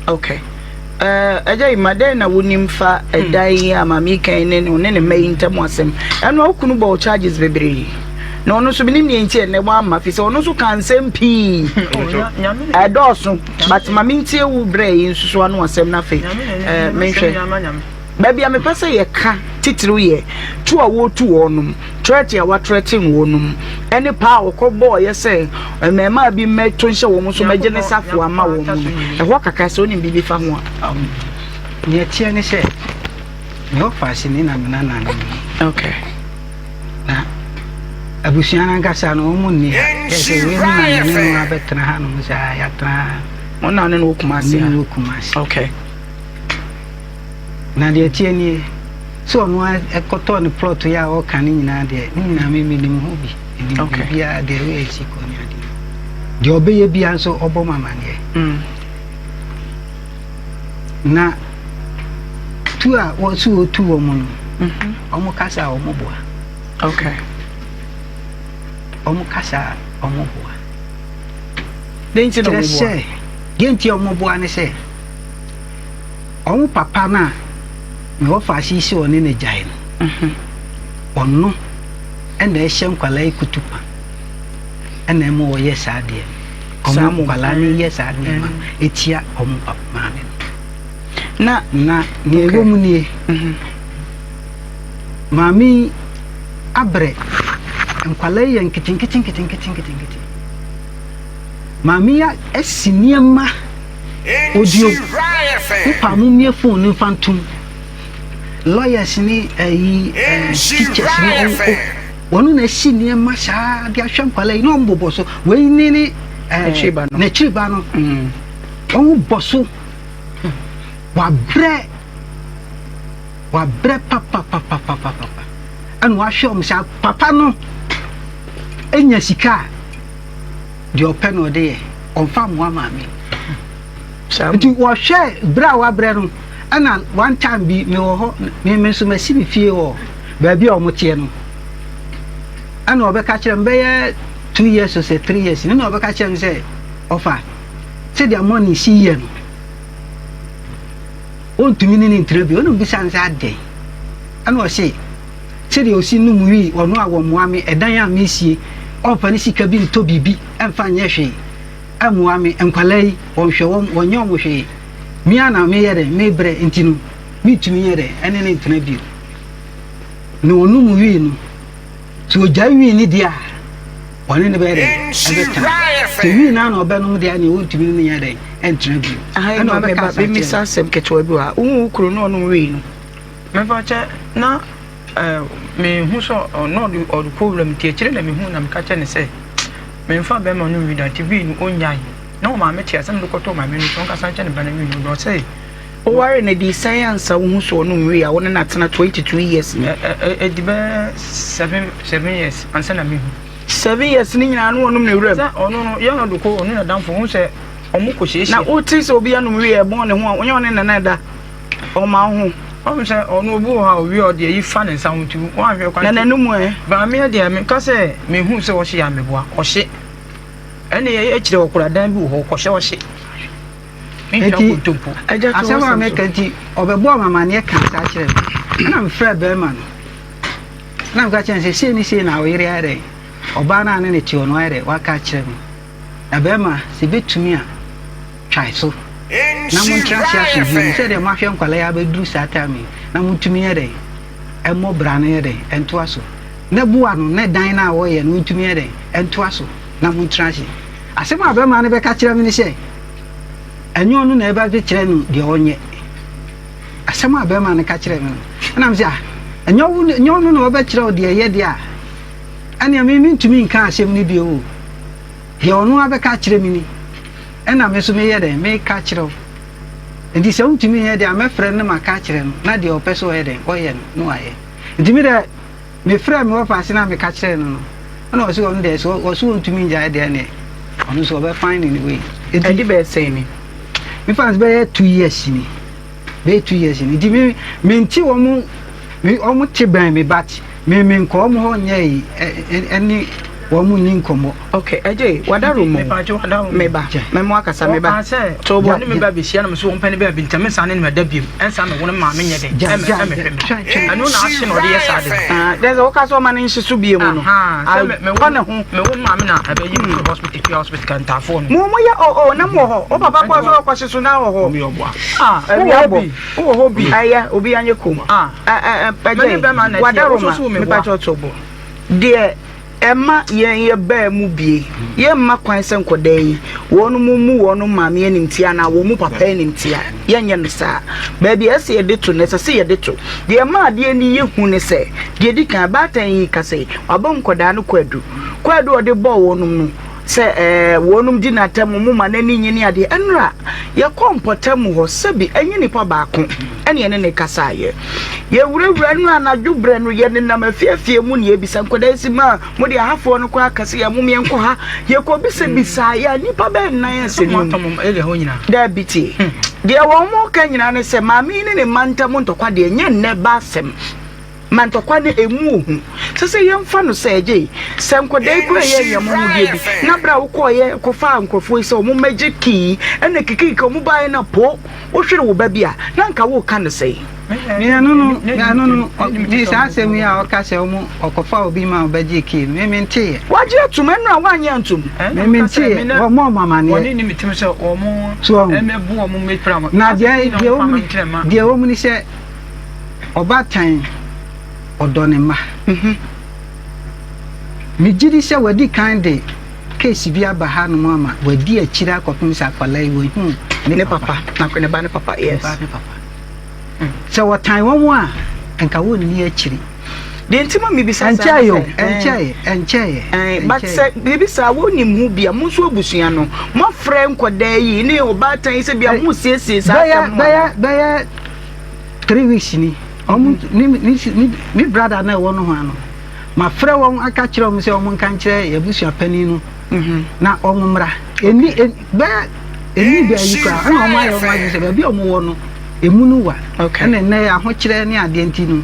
Okay. Agya Emma, dɛn na wonim fa ɛdan yi a maame yi kan ne ne ne mma yi ntam asɛm? Ɛno a wo kunu bɔ wo charges bebree. Na ɔno nso menim nea nti ɛnnɛ wamma fi sɛ ɔno nso ka nsɛm pii. Ɛdɔɔso, but ma mentie wo berɛ yi nso so ano asɛm no afei menhwɛ. Baabi a mepɛ sɛ yɛka titiriw yɛ tu a wɔretu wɔnom, trɛte a wɔatrɛten wɔnom, ne paa a wɔkɔbɔeɛ sɛ mmarimaa bi mmɛto nhyɛ wɔn so mmɛgye ne safoa mma wɔn no. Ɛhɔ kakra, sɛ wonim biribi fa ho a. Um, nea ɛteɛ ne sɛ, me ɔfaase ni na me nana no ni. Okay. Na abusua no ankasa no, wɔn nni ha. Kyerɛ sɛ wei no na me ne no abɛtena hanom saa, yɛatena ha. Wɔn na ne no wɔ Kumasi ha. Ne no wɔ Kumasi. Okay. Na deɛ ɛteɛ nie, sɛ ɔno ara kɔtɔɔ ne plot yi a ɔreka no nyinaa deɛ, ne nyinaa me menim ho bi. Menim Okay. biribiara deɛ ɛwɔ ɛsi kɔ ne adeɛ. Deɛ ɔbɛyɛ biara nso ɔbɔ me amaneɛ. Na tu a wɔsi wɔtu wɔn no, wɔn kasa a wɔn boa. Okay. wɔn kasa a wɔn boa. Dɛn nti na Kyerɛ wɔn boa? sɛ, deɛ nti a wɔn boa ne sɛ, wɔn papa no a me wɔfa ase yi sɛ ɔne no gyae no, ɔno na ɛhyɛ nkwadaa yi kutupa ɛna ɛma wɔyɛ saa adeɛ no. Saa Wɔn mo. nkwadaa no yɛ saa nneɛma no ɛtia wɔn papa maame no. Na Na nea okay. ɛwɔ mu nie, maame yi abrɛ, nkwadaa yi yɛ nketenkete nketenkete nketenkete. Maame yi asi nneɛma, audio, wopa mo mmie phone no mfa ntom. Lawyers ne ayi eh, teachers ne wɔn na asi nneɛma saa de ahwɛ nkwadaa yi na wɔn bobɔ so. Wei ne ne eh, N'akyiri ba no. n'akyiri ba no. Wɔn bɔ so. Wabrɛ wabrɛ papapapapapa ɛna wahwɛ wɔn sɛ papa no enya sika a deɛ ɔpɛ na ɔde yɛ ɔnfa mmoa maame nti wɔhwɛ brɛ a wabrɛ no ɛna one time bi mewɔ hɔ me me nso masi me fie wɔ baabi a wɔn teɛ no ɛna ɔbɛka kyerɛ me bɛyɛ 2 years or sɛ 3 years ne na ɔbɛka kyerɛ me sɛ ɔfa sɛdeɛ money si yɛ no ɔntumi ne ne ntena bio. Ɛna ɔbisa no sɛ adɛn? Ɛna ɔse sɛdeɛ ɔsi nom wii ɔno a wɔmmoa me, ɛdan a mesie ɔmfa ne sika bi ntɔ biribi ɛmfa nyɛ hwee ɛmmoa me, nkwadaa yi wɔnhwɛ wɔn, wɔnyɛ wɔn hwee, me ara na meyɛ dɛn mebrɛ nti no mentumi nyɛ dɛn ɛne ne ntena bio. Na ɔnom wii no Sɛ ogyae wii no di a, ɔne no bɛyɛ dɛn? Ɛbɛtena. Sɛ wii no ara na ɔbɛnom deɛ a, ɛnneɛ wɔntumi ne no nyɛ dɛn? Ɛntena bio. Aha yi Ɛnna ma ɔbɛka meba asa akyerɛ bɛmmisa no. asɛm ketewa bi wɔ ha. Wohu wo kunu na ɔnom wii no? Mefa kyɛ na eh, mehu sɛ ɔno ɔde ɔde kɔ wuram nti akyire na mehu na meka kyerɛ no sɛ memfa bɛrima no nwi da nti wii no ɔnnyae na ɔmaame te asɛm de kɔtɔɔ maame no so ɔnkasa nkyɛ ne ba no wii no ɔsɛ Wowaree no ɛdii sɛn ansa wohu sɛ ɔnom wii a wo ne no atena 22 years ni? Ɛdi bɛyɛ 7 7 years ansa na mehu. 7 years ne nyinaa no ɔnom ne wuram? Sɛ ɔno no yɛn ɔde kɔ ɔno nadamfo ho sɛ ɔmo kɔ hyiahyia. Na wote sɛ obi anom wii a ɛbɔn ne ho a wonyɛ ɔne nana ɛda ɔma wo ho? Ɔmo sɛ ɔno obi wɔ hɔ a owie a ɔde ayi fa ne nsa ho nti woanhwɛ kwan. Na n'anum ɛ? Maame deɛ meka sɛ mehu sɛ ɔhye yɛ ameboa ɔhye ɛne akyire ɔkora dan bi wɔ hɔ ɔkɔhyɛ ɔhye. Enti, asɛm a meka nti, ɔbɛbɔɔ me amanneɛ kaa saa kyerɛɛ me. Ɛnna mefrɛɛ barima no, na meka kyerɛɛ no sɛ, Sei ne sei na wo yere ayɛ dɛn? Ɔbaa no a ne ne te hɔ no, wayɛ dɛn? Waka akyerɛ me. Na barima, sɛ ɛbɛtumi a, twae so na montra ase asomdwoeɛ mu sɛdeɛ moahwɛ nkwadaa yi abɛduru saa time yi, na montumi nyɛ dɛn? Mmɔ bra no nyɛ dɛn? Ntoa so. Na boa no na dan no a wɔreyɛ no, wontumi nyɛ dɛn? Ntoa so na montra ase. Asɛm a barima no bɛka kyerɛ me ne sɛ, ɛnyɛ ɔno na ɛba bɛkyerɛ no deɛ ɔnyɛ. Asɛm a barima no ka kyerɛ me no, ɛna me sɛ, ah, ɛnyɛ wo, ɛnyɛ ɔno na ɔbɛkyerɛ wo deɛ ɛyɛ deɛ a, ɛnea me mentumi nka asɛm no bio o. Deɛ ɔno abɛka akyerɛ me ni, ɛna me nso meyɛ dɛn, meka kyerɛ wo. Nti sɛ wontumi nyɛ deɛ a, mɛfrɛ no na maka akyerɛ no, na deɛ ɔpɛ sɛ ɔyɛ dɛn, ɔyɛ no, na wayɛ. Nti me deɛ, Mefrɛɛ me wɔfaase na meka kyerɛɛ no no, ɛna ɔse ɔno deɛ sɛ ɔse ɔntumi ngyae deɛ ɛneɛ ɔno nso ɔbɛ find ne way. Nti Ɛde bɛyɛ sɛn ni? Me fa no sɛ bɛyɛ 2 years ni, bɛyɛ 2 years ni. Nti me mente wɔn, me wɔn te bɛn me but me menkɔ wɔn hɔ nyɛ yi ɛne wɔn nni nkɔmmɔ. Okay, ɛgye wadaro mu. Meba, mɛmo akasa meba. Ɔka sɛ ɔne me ba bɛhyia na me so wɔmpɛ ne baabi nti mensan ne no mɛda biom ɛnsa me wo no maame nyɛ dɛn ɛmɛhwɛ me ɛno na ahye na ɔde yɛ saa de. Dɛ sɛ woka sɛ ɔma no nhye so biom no akɔ ne ho. Me wo maame na ɛbɛyi me firi hospital fie hospital kantaafoɔ no. Mo mo yɛ o o na mo wɔ hɔ o papa kɔ sɛ ɔkɔhye so na wɔ hɔ. Ah, wowɔ hɔ bi wowɔ hɔ bi. Ɛyɛ obi anyɛ kom. Ɛgye wadaro ma mepa kyɛ ɔtɔ bo deɛ. Ɛma yɛn yɛbaa mu bie. Yɛmma kwan sɛ nkwadaa yi, wɔn mmu wɔn maame animtia anaa wɔn mu papa animtia. Yɛnyɛ no saa. Baabi a ɛsɛ sɛ yɛde to no, ɛsɛ sɛ yɛde to. Deɛ ɛma adeɛ no yɛ hu ne sɛ, deɛ ɛdi kan, baatan yi ka sɛ wabɔ nkwadaa no kwaadu. Kwaadu a ɔde bɔɔ wɔn no, sɛ ɛɛ wɔn di n'atam, wɔn ma n'ani nye ne adeɛ. Ɛnora, yɛkɔɔ mpɔtam hɔ, sɛbi ɛnyɛ nipa baako ɛne yɛne no kasaeɛ. Yɛwurawura no anadwo berɛ no, yɛnenam afiafie mu na yɛbisa nkwadaa yi sɛ, ma mo deɛ ahafoɔ no koraa ka sɛ yɛn mom yɛnkɔ ha. Yɛkɔbisabisaa yɛ a nnipa bɛyɛ nnan asɛ num. Daabi tie. Deɛ wɔn ka nyinaa ne sɛ maame yi ne ne mma ntam ntɔkwa deɛ nyɛ nnɛ ba asɛm. Ma ntɔkwa no ɛmu ohu. Sɛ sɛ yɛmfa no sɛ ɛgye sɛ nkwadaa yi kura yɛ nneɛma mu deɛ bi na berɛ a wokɔɔyɛ kɔfaa nkurɔfoɔ yi sɛ wɔn mmɛgye kii ɛna kikiriki wɔn baeɛ na po wohwere wo ba bi a na nka woka no sɛn? Me ɛno no me ɛno no me saa asɛm yi a ɔka sɛ ɔmo ɔkɔfa obi ma ɔbɛgye kii no me me nteeɛ. Wagye atum ɛno a wanyɛ antum. Me me nteeɛ wɔn mo ɔmo amaneɛ. So ɔho na deɛ deɛ wɔm deɛ wɔm ni sɛ ɔbaatan ɔdɔ ne mma. Me gye di sɛ wadi kan de case bi aba hanom ama wadi akyire akɔpem sɛ akwadaa yi wahu ne papa. Ne ba ne papa yes. Ne ba ne papa. Sɛ wɔtan wɔn a, nka wɔnni akyiri. Deɛ nti ma mebisa saa Ɛnkyɛeɛ o, ɛnkyɛeɛ, ɛnkyɛeɛ, Ɛn, but ɛnkyɛeɛ. sɛ biribi saa wonim ho bi a, mo nso abusua no, moafrɛ nkwadaa yi ne ɔbaatan yi sɛ bia mosiesie saa Bɛyɛ asɛm no bɛyɛ anaa? bɛyɛ 3 weeks ni, wɔn ne ne ne me brother na ɛwɔ nohoa no, mafrɛ wɔn aka kyerɛ wɔn sɛ wɔn nka nkyerɛ yɛn abusua panin no na wɔn mmra. Ɛnni ɛn bɛyɛ ɛnni baayi koraa ɛna wɔn ayɛ wɔn adwene sɛ baabi a wɔn wɔ no emu no wa. Ɛna nnɛ ahokyerɛ ne adeɛ nti no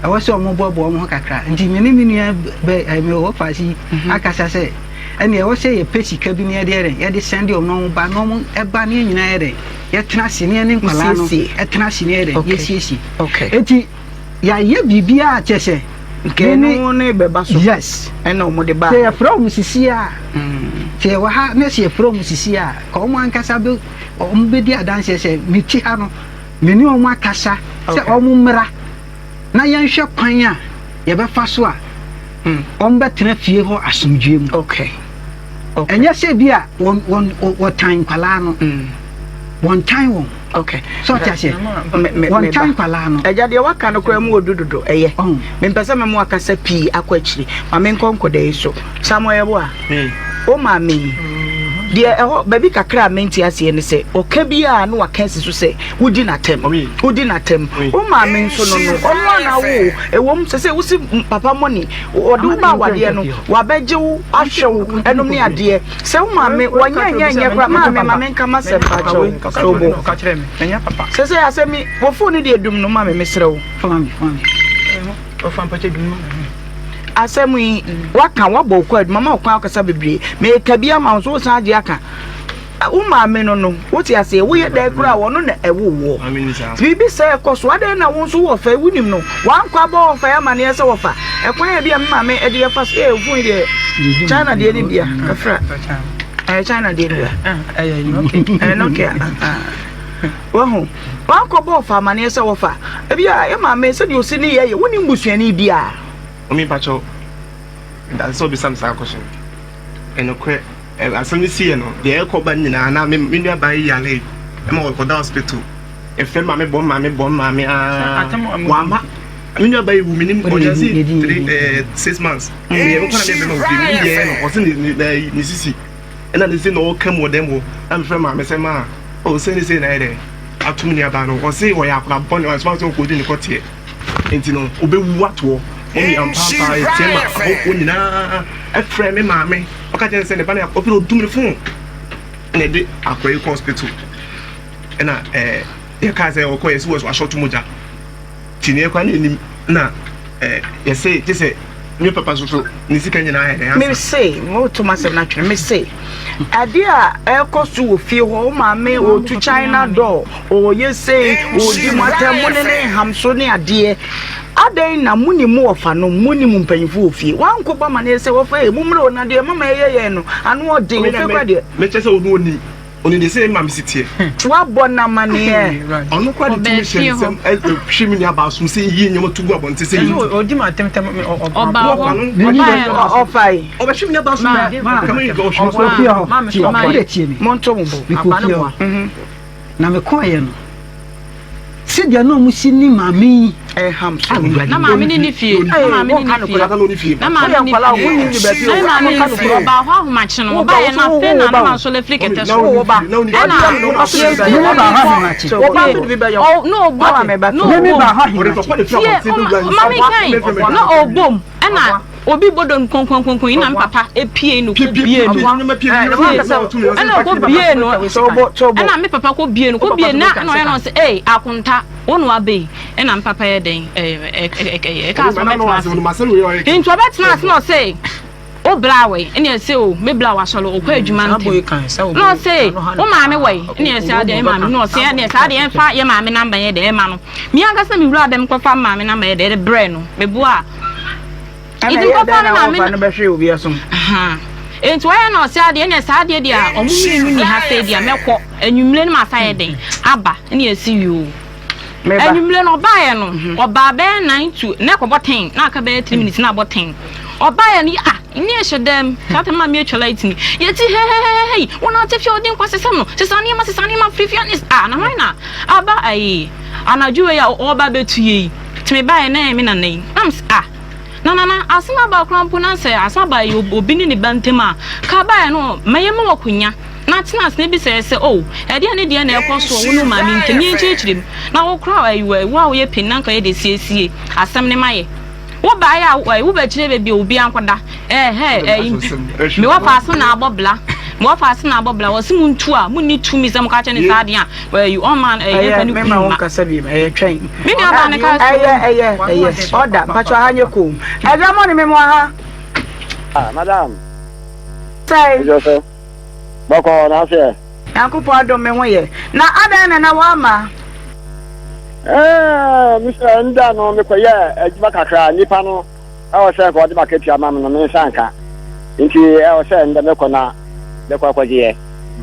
ɛwɔ sɛ wɔn boaboa wɔn ho kakra. Nti me ne me nua bɛ ɛɛ me wɔ faase yi akasa sɛ ɛnna ɛwɔ sɛ yɛpɛ sika bi na yɛde yɛ dɛ yɛde sɛnde wɔn na wɔn ba na wɔn ɛba ne yɛn nyinaa yɛ dɛ yɛtena ase ne yɛne nkwadaa no ɛtena ase ne yɛ dɛ yɛsiesie. Eti yɛayɛ biribiara kyɛ sɛ Nkɛno ne bɛba so. Yes. Ɛna wɔn de ba. Sɛ yɛfrɛ wɔn sisi a, sɛ yɛwɔ ha na sɛ yɛfrɛ wɔn sisi a, ka wɔn ankasa bɛ wɔn bɛdi adanseɛ sɛ meti ha no, me ne wɔn akasa sɛ wɔn mmra na yɛnhwɛ kwan a yɛbɛfa so a wɔn bɛtena fie hɔ asomdwoeɛ mu. Okay. Okay. Ɛnyɛ sɛ bi a wɔn wɔn wɔtan nkwadaa no. Wɔn tan wɔn. Okay. Sɛ ɔte aseɛ. Wɔn tan nkwadaa no. Ɛgya deɛ waka no koraa mu wɔ du dodo ɛyɛ. Mempɛ sɛ mɛmo akasa pii akɔ akyiri. Ma menkɔ nkɔda yi so. Samuel Yeboah. Wo maame yi. Deɛ ɛhɔ baabi kakra a mente aseɛ ne sɛ ɔka bi a na waka asi so sɛ wodi n'atɛm. Wodi n'atɛm. Wo maame nso no no ɔno a na awo ɛwom sɛ sɛ wosi papa mɔni ɔde wo ba awadeɛ no wabɛgye wo ahwɛ wo ɛnom ne adeɛ sɛ wo maame wɔnyɛ nyɛ nyɛ koraa maame ma menka m'asɛm pakyɛw sobo sɛ sɛ asɛm yi wɔ fon no deɛ dum no maame mesrɛ wo asɛm yi waka wabɔ wo kɔ adwuma ma wo kwan akasa bebree meka bi ama wo so wosan agye aka Wo maame no no, wote aseɛ, woyɛ dɛn koraa a ɔno na ɛwoo woɔ. Biribi sɛɛ kɔ so, adɛn na wo nso wo ɔfa yi, wonim no, wankɔ abɔ ɔfa yi amaneɛ sɛ wɔfa ɛkwan a bi a me maame de yɛfa so, ee fon yi deɛ, China deɛ ne bia, kafra, ɛyɛ China deɛ ne bia, ɛyɛ Nokia, wahu, wankɔ bɔ ɔfa amaneɛ sɛ wɔfa, ebi a yɛ maame sɛdeɛ ɔsi ne yɛ yɛ, wonim busuani biara. Mami mpakyɛw, medase sɛ wobisa me saa question no. Ɛnokorɛ. Asɛm no siiɛ no, deɛ ɛrekɔ ba nyinaa na me me nuabaa yi yare ma ɔkɔda hospital. Ɛfrɛ maame bɔ maame bɔ maame aa wama me nuabaa yi wu menim ɔnya si 3 6 months. Meyɛ mekɔ na mebɛma ofie menim deɛ ɛyɛ no ɔse ne ne ne sisi ɛna ne sisi na ɔka mu wɔ dɛm hɔ na mefrɛ maame sɛ maa o sɛ ne sɛ na ayɛ dɛ ato me nuabaa no ɔse ɔyɛ akora bɔne ɔsoma sɛ ɔkɔdi ne kɔteɛ nti no ɔbɛwu atoɔ ɔmi ampaampa ɛteɛ ma ahɔhoɔ nyinaa ɛfrɛ me maame. Ɔka kyerɛ no sɛ ne ba no ɔpɛ ɔdum ne phone ɛna ɛde akɔrɔ yi kɔ hospital ɛna ɛɛ yɛkaa sɛ ɔkɔ yɛsɛ wɔ asɔto mogya ti ne yɛkɔ ne anim na ɛɛ yɛsɛ gye sɛ me papa soso ne sika nyinaa yɛ dɛ ansa. Me se mo to masɛm no atwene me se adeɛ a ɛkɔ so wɔ fie hɔ wo maame ɔtu China door ɔyɛ sei ɔdi mo atɛm mo ne ne nham so ne adeɛ Adɛn na mo ne mo wɔfanom, mo ne mo mpanyimfo wɔ fie? Wɔankɔbɔ amanneɛ sɛ, Wɔfa ee, mommrɛ o, na deɛ mama ɛyɛ yɛn no, ano ɔden, Ɔno na ofie me, koraa deɛ. mekyerɛ sɛ ɔno ɔnim, ɔnim deɛ sɛ mama si teɛ. Woabɔ no amanneɛ. Ɔno koraa de tumi hyɛ ne nsam hwe me nuabaa so sɛ yi nneɛma to gu abɔnten sɛ yi. Ɔdi ma atɛmtɛm Ɔbaa hɔ, ɔbaeɛ no. Ɔfae. Ɔbɛhwe me nuabaa so Ma. na kama yi ɔhwe me so. Mekɔɔ fie hɔ, Ma. tie, Ma. wode tie me. Monto mo bo. Mekɔɔ fie hɔ, na mekɔeɛ no, Sɛdeɛ na wɔn si ne maame yi. Ɛham so. Na maame ne ne fie. Na maame ne ne fie. Na maame ne fie. Na maame ne fie. Ɔbaa hɔ ahomakye no. Ɔbaeɛ no afei na na mansɔle afiri kɛtɛ so. Ɛna yɛsi ɔde kɔ. Na ɔbom. Na ɔbom. Tie maame kan. Na ɔbom. Ɛna. Obi bɔ dɔn kɔnkɔnkɔnkɔn yi na me papa epie no kɔ bie no. Ɛna ɔkɔ bie no. Ɛna me papa kɔ bie no. Kɔ bie na ɛna ɔyɛ no sɛ ee akonta wo na waba yi. Ɛna me papa yɛ dɛn ɛɛ ɛɛ ɛka sɛ ɔbɛtena ase. Nti ɔbɛtena ase na ɔsɛ wo bra wɔ yi ɛna ɛsɛ o me bra wɔ asɔre ɔkɔ adwuma ntɛm. Na ɔsɛ wo maame wɔ yi ɛna ɛsɛ adeɛ maame na ɔsɛ ɛna ɛsɛ adeɛ ɛmfa yɛ maame namba yɛ dɛ ɛma no. Me ankasa me wura dɛm kɔfa maame namba yɛ dɛ ɛde brɛ no. Meboa. Ɛna ɛyɛ dɛn na wɔfa no bɛhwee obi asom? Nti wɔyɛ na ɔsɛ adeɛ ɛna saa adeɛ deɛ a ɔmo mmienu ni ha sɛ deɛ mɛkɔ anwummere no masa yɛ den aba ɛna ɛsi yoo anwummere no ɔbaeɛ no mhm. ɔbaa bɛyɛ 9 to na ɛkɔbɔ 10 na aka bɛyɛ 3 minutes na abɔ 10 ɔbaeɛ no ah ne ɛhyɛ dɛm saa tɛm maa mi atwa light ni yɛti hɛhɛhɛhɛi wɔn ate fia ɔdi nkwa sesɛm no sesa nneɛma sesa nneɛma firifia ne ah na hwan na aba ayi anadwo yi a ɔba bɛtu yɛ yi tumi baeɛ na ɛyɛ me nana yi nam ah Na nana, asem aba koraa mpo na sɛ asem aba yɛ obi ne ne ba ntam a, ka baeɛ no ma yɛmma wo akonya na tena ase na bisa yɛ sɛ oh, ɛdeɛn ne deɛn na ɛrekɔ soɔ wo ne wo maame ntam, yɛnkyerɛkyerɛ mu. Na wo koraa ɛyi wo a woyɛ panin na anka yɛ de siesie asɛm no ma yɛ. Wo baeɛ a ɛyi wo bɛkyerɛ baabi a obiara nkɔda, ɛhɛ ɛyi me wɔfa ase na abɔ bla, me wɔfa ase na abɔ bla, wɔse mo ntu a, monni tumi sɛ moka kyerɛ ne saa adeɛ a, ɛyi ɔmma ɛyi ɛmfa ne kunu mma. Ɛyɛ twɛn. Me nua baa ne ka so. Ɛyɛ ɛyɛ ɛyɛ ɔda mpatsɔ ha nyɛ koom. Ɛdwa mo ne me mo aha. Ah madam. Sɛn. Ɛdwo so. Bɔkɔɔ na ɔsɛ. Nyankopɔn adom me ho yɛ. Na adɛn na na wama. Ɛɛ me sɛ nda no mekɔ yɛ adwuma kakra nipa no ɛwɔ sɛ nka ɔde makatua ma me no me nsa nka nti ɛwɔ sɛ ndɛ mekɔ na mekɔ akɔgye yɛ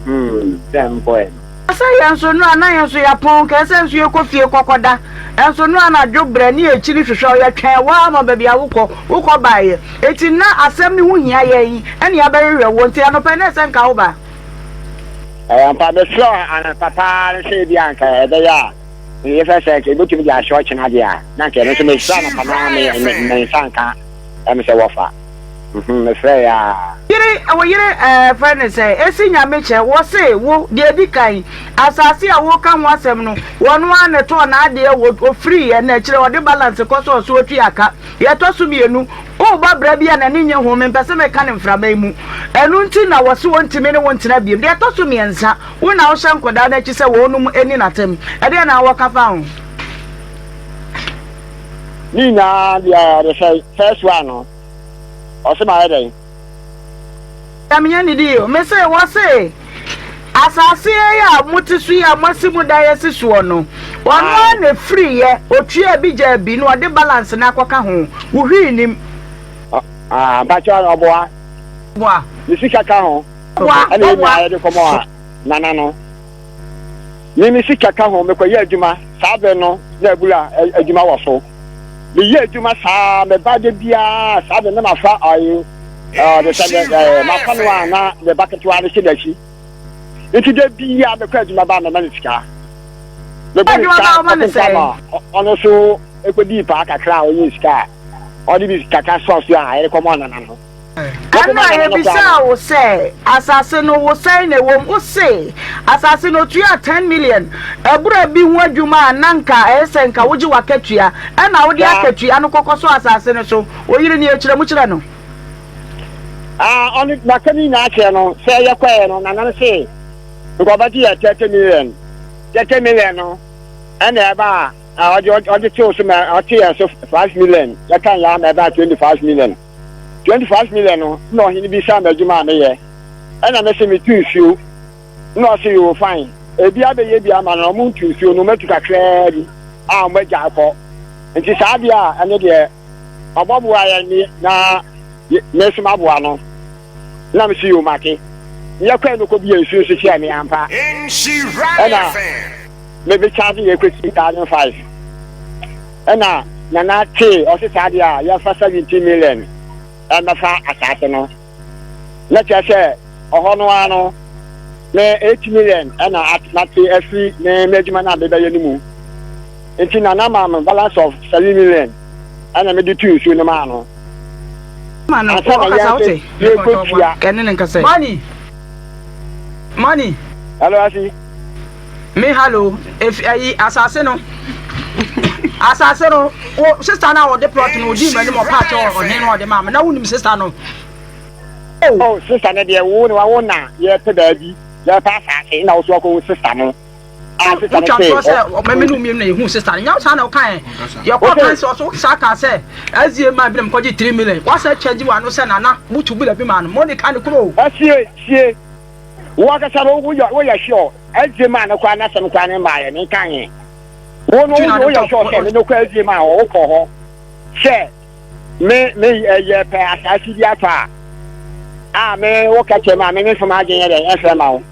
hmm sɛ mkɔɛ no. Sɛ yɛn nso nnora na yɛn nso yɛapɔn kɛɛ sɛ nso yɛkɔ fie kɔkɔda nso nnora anadwo brɛ ne yɛkyini hwehwɛ wo yɛtwɛn wo ara ma baabi a wokɔ wokɔ baeɛ enti na asɛm no ho hia yɛn ɛne yɛabɛhwehwɛ wo nti anɔpa yi na ɛsɛ nka woba. Ɛyɛ ampa mesrɛ anɔpa paa no sɛ ebi a nka ɛbɛyɛ a yɛfɛ sɛ nka ebetumi de ahyɛ ɔkyena deɛ a na nka ɛno nso mesrɛ anɔpa no ara me me nsa nka ɛm sɛ wɔfa. Mefrɛe a. Yere, wo yere ɛɛ frɛ no sɛn? Esi Nyame kyɛ, wɔse wo, deɛ edi kan, asase a woreka ho asɛm no, wɔno ara na ɛtɔɔ n'adeɛ, wɔ, ofiriiɛ, na akyire ɔde balance kɔ sɛ ɔso otua ka. Deɛ ɛtɔ so mmienu, woreba bra bi a n'ani nnye ho, mempɛ sɛ meka no mframa yi mu, ɛno nti na wɔse wɔntumi ne wo ntena biom. Deɛ ɛtɔ so mmiɛnsa, wo na wohyɛ nkwadaa no akyi sɛ wɔnom nni n'atam. Ɛdeɛn na wɔka fa ho? Ne nyinaa deɛ ɔde sɛe, first one no. Ɔse mayɛ dɛn? Deɛ menyɛ ne di o. Mese wɔse asase yi a mote so yi a moasi mo dan asi soɔ no, ɔno ara na ɛfiriiɛ, ɔtuaa bi gyaa bi na ɔde balance no akɔka ho. Wo hwee nnim. Ah, mpakyɛ ɔboa. Boa. Ne sika ka ho. Boa, Ɛna yɛ ɔboa. nyinaa yɛde kɔmɔ a nana no. Me me sika ka ho, mekɔyɛ adwuma saa bere no na abura adwuma wɔ so. Meyɛ adwuma saa, meba da biara saa bere na mafa ayi ɔde sɛ ɛɛ mafa no a na me ba ketewa no hyɛ n'akyi. Nti da biara mekɔ adwuma ba mɛma no sika. Mebɔ ne sika kɔpem sɛ ma ɔno nso ekɔdii paa kakra a ɔnyɛ sika a ɔde bi kakra soa so a yɛde kɔmɔ nana no. Ɛnna yɛbisaa wo sɛ, 'Asase no, wo sɛn na ɛwom? Wose, 'Asase no, otuaa ten million abura bi ho adwuma a na anka ɛyɛ sɛ anka wogye w'akatua, ɛnna wode akatua no kɔkɔsɔɔ asase no so. Wo yere nie, kyerɛ mu kyerɛ no. Ah, ɔno, maka ne nyinaa akyerɛ no, sɛ yɛkɔeɛ no, Nana no se nka ɔbɛgye yɛ 30 million. 30 million no, ɛnna ɛbaa a, ɔgye, ɔgye too so ma ɔte yɛn so 5 million, yɛka yɛn ama ɛbaa 25 million. 25 million no na ɔhene bisaa me adwuma a meyɛ ɛna mese metu nsuo na ɔse yoo fine ebi abɛyɛ bi ama no ɔmo ntu nsuo no ɔmo kakraa bi a ɔmo agya akɔ nti saa deɛ a ɛne deɛ ɔbɔboa yɛ ne na me nso maboa no na mese yoo mate yɛkɔɛ no kɔ bi yɛ nsuo nso kyerɛ me ampa ɛna mebe charge yɛ kɔsi 1005 Ɛna Nana tee ɔse saa deɛ a yɛmfa 17 million mmɛfa asaase no. Na kyerɛ sɛ ɔhɔ no ara no me 8 million ɛna mate afiri me m'adwuma no a mebɛyɛ no mu. Nti Nana maa me balance of 7 million ɛna mede tuu nsuo no maa no. Ansa na yɛn nso yɛrekɔtua. Money! Money! Hello, Asi. Me hallo efi ayi asase no. Asase no, wo sista no a ɔde plot no ɔdii m'anim ɔpa akyɛ ɔhene no ɔde maa me na wonim sista no. Oh sista no deɛ wo ne wo na yɛpɛ baabi yɛpɛ asase na wo so akɔhu sista no. Ah sista no Wotwa se ntorɔ sɛ ɔmɛmɛ ne mmienu na yɛhu sista no nyɛ saa na wokaɛ yɛkɔ kansi ɔso saa kaa sɛ SDA maa bi na mekɔgye 3 million woasɛ kyɛgye w'ano sɛ nana butu bi la bi maa no Monica ne kuro. Asie sie wo ankasa no woyɛ woyɛ sure SDA maa no koraa n'asɛm koraa ne mmaeɛ menka he. Wo no woyɛ sure sɛ me no kɔ SDA maa hɔ wokɔ hɔ sɛ me me yɛ pɛ asaase bi atɔ a a me wo ka kyerɛ me a me me fam adwene yɛ dɛn ɛfrɛ ma wo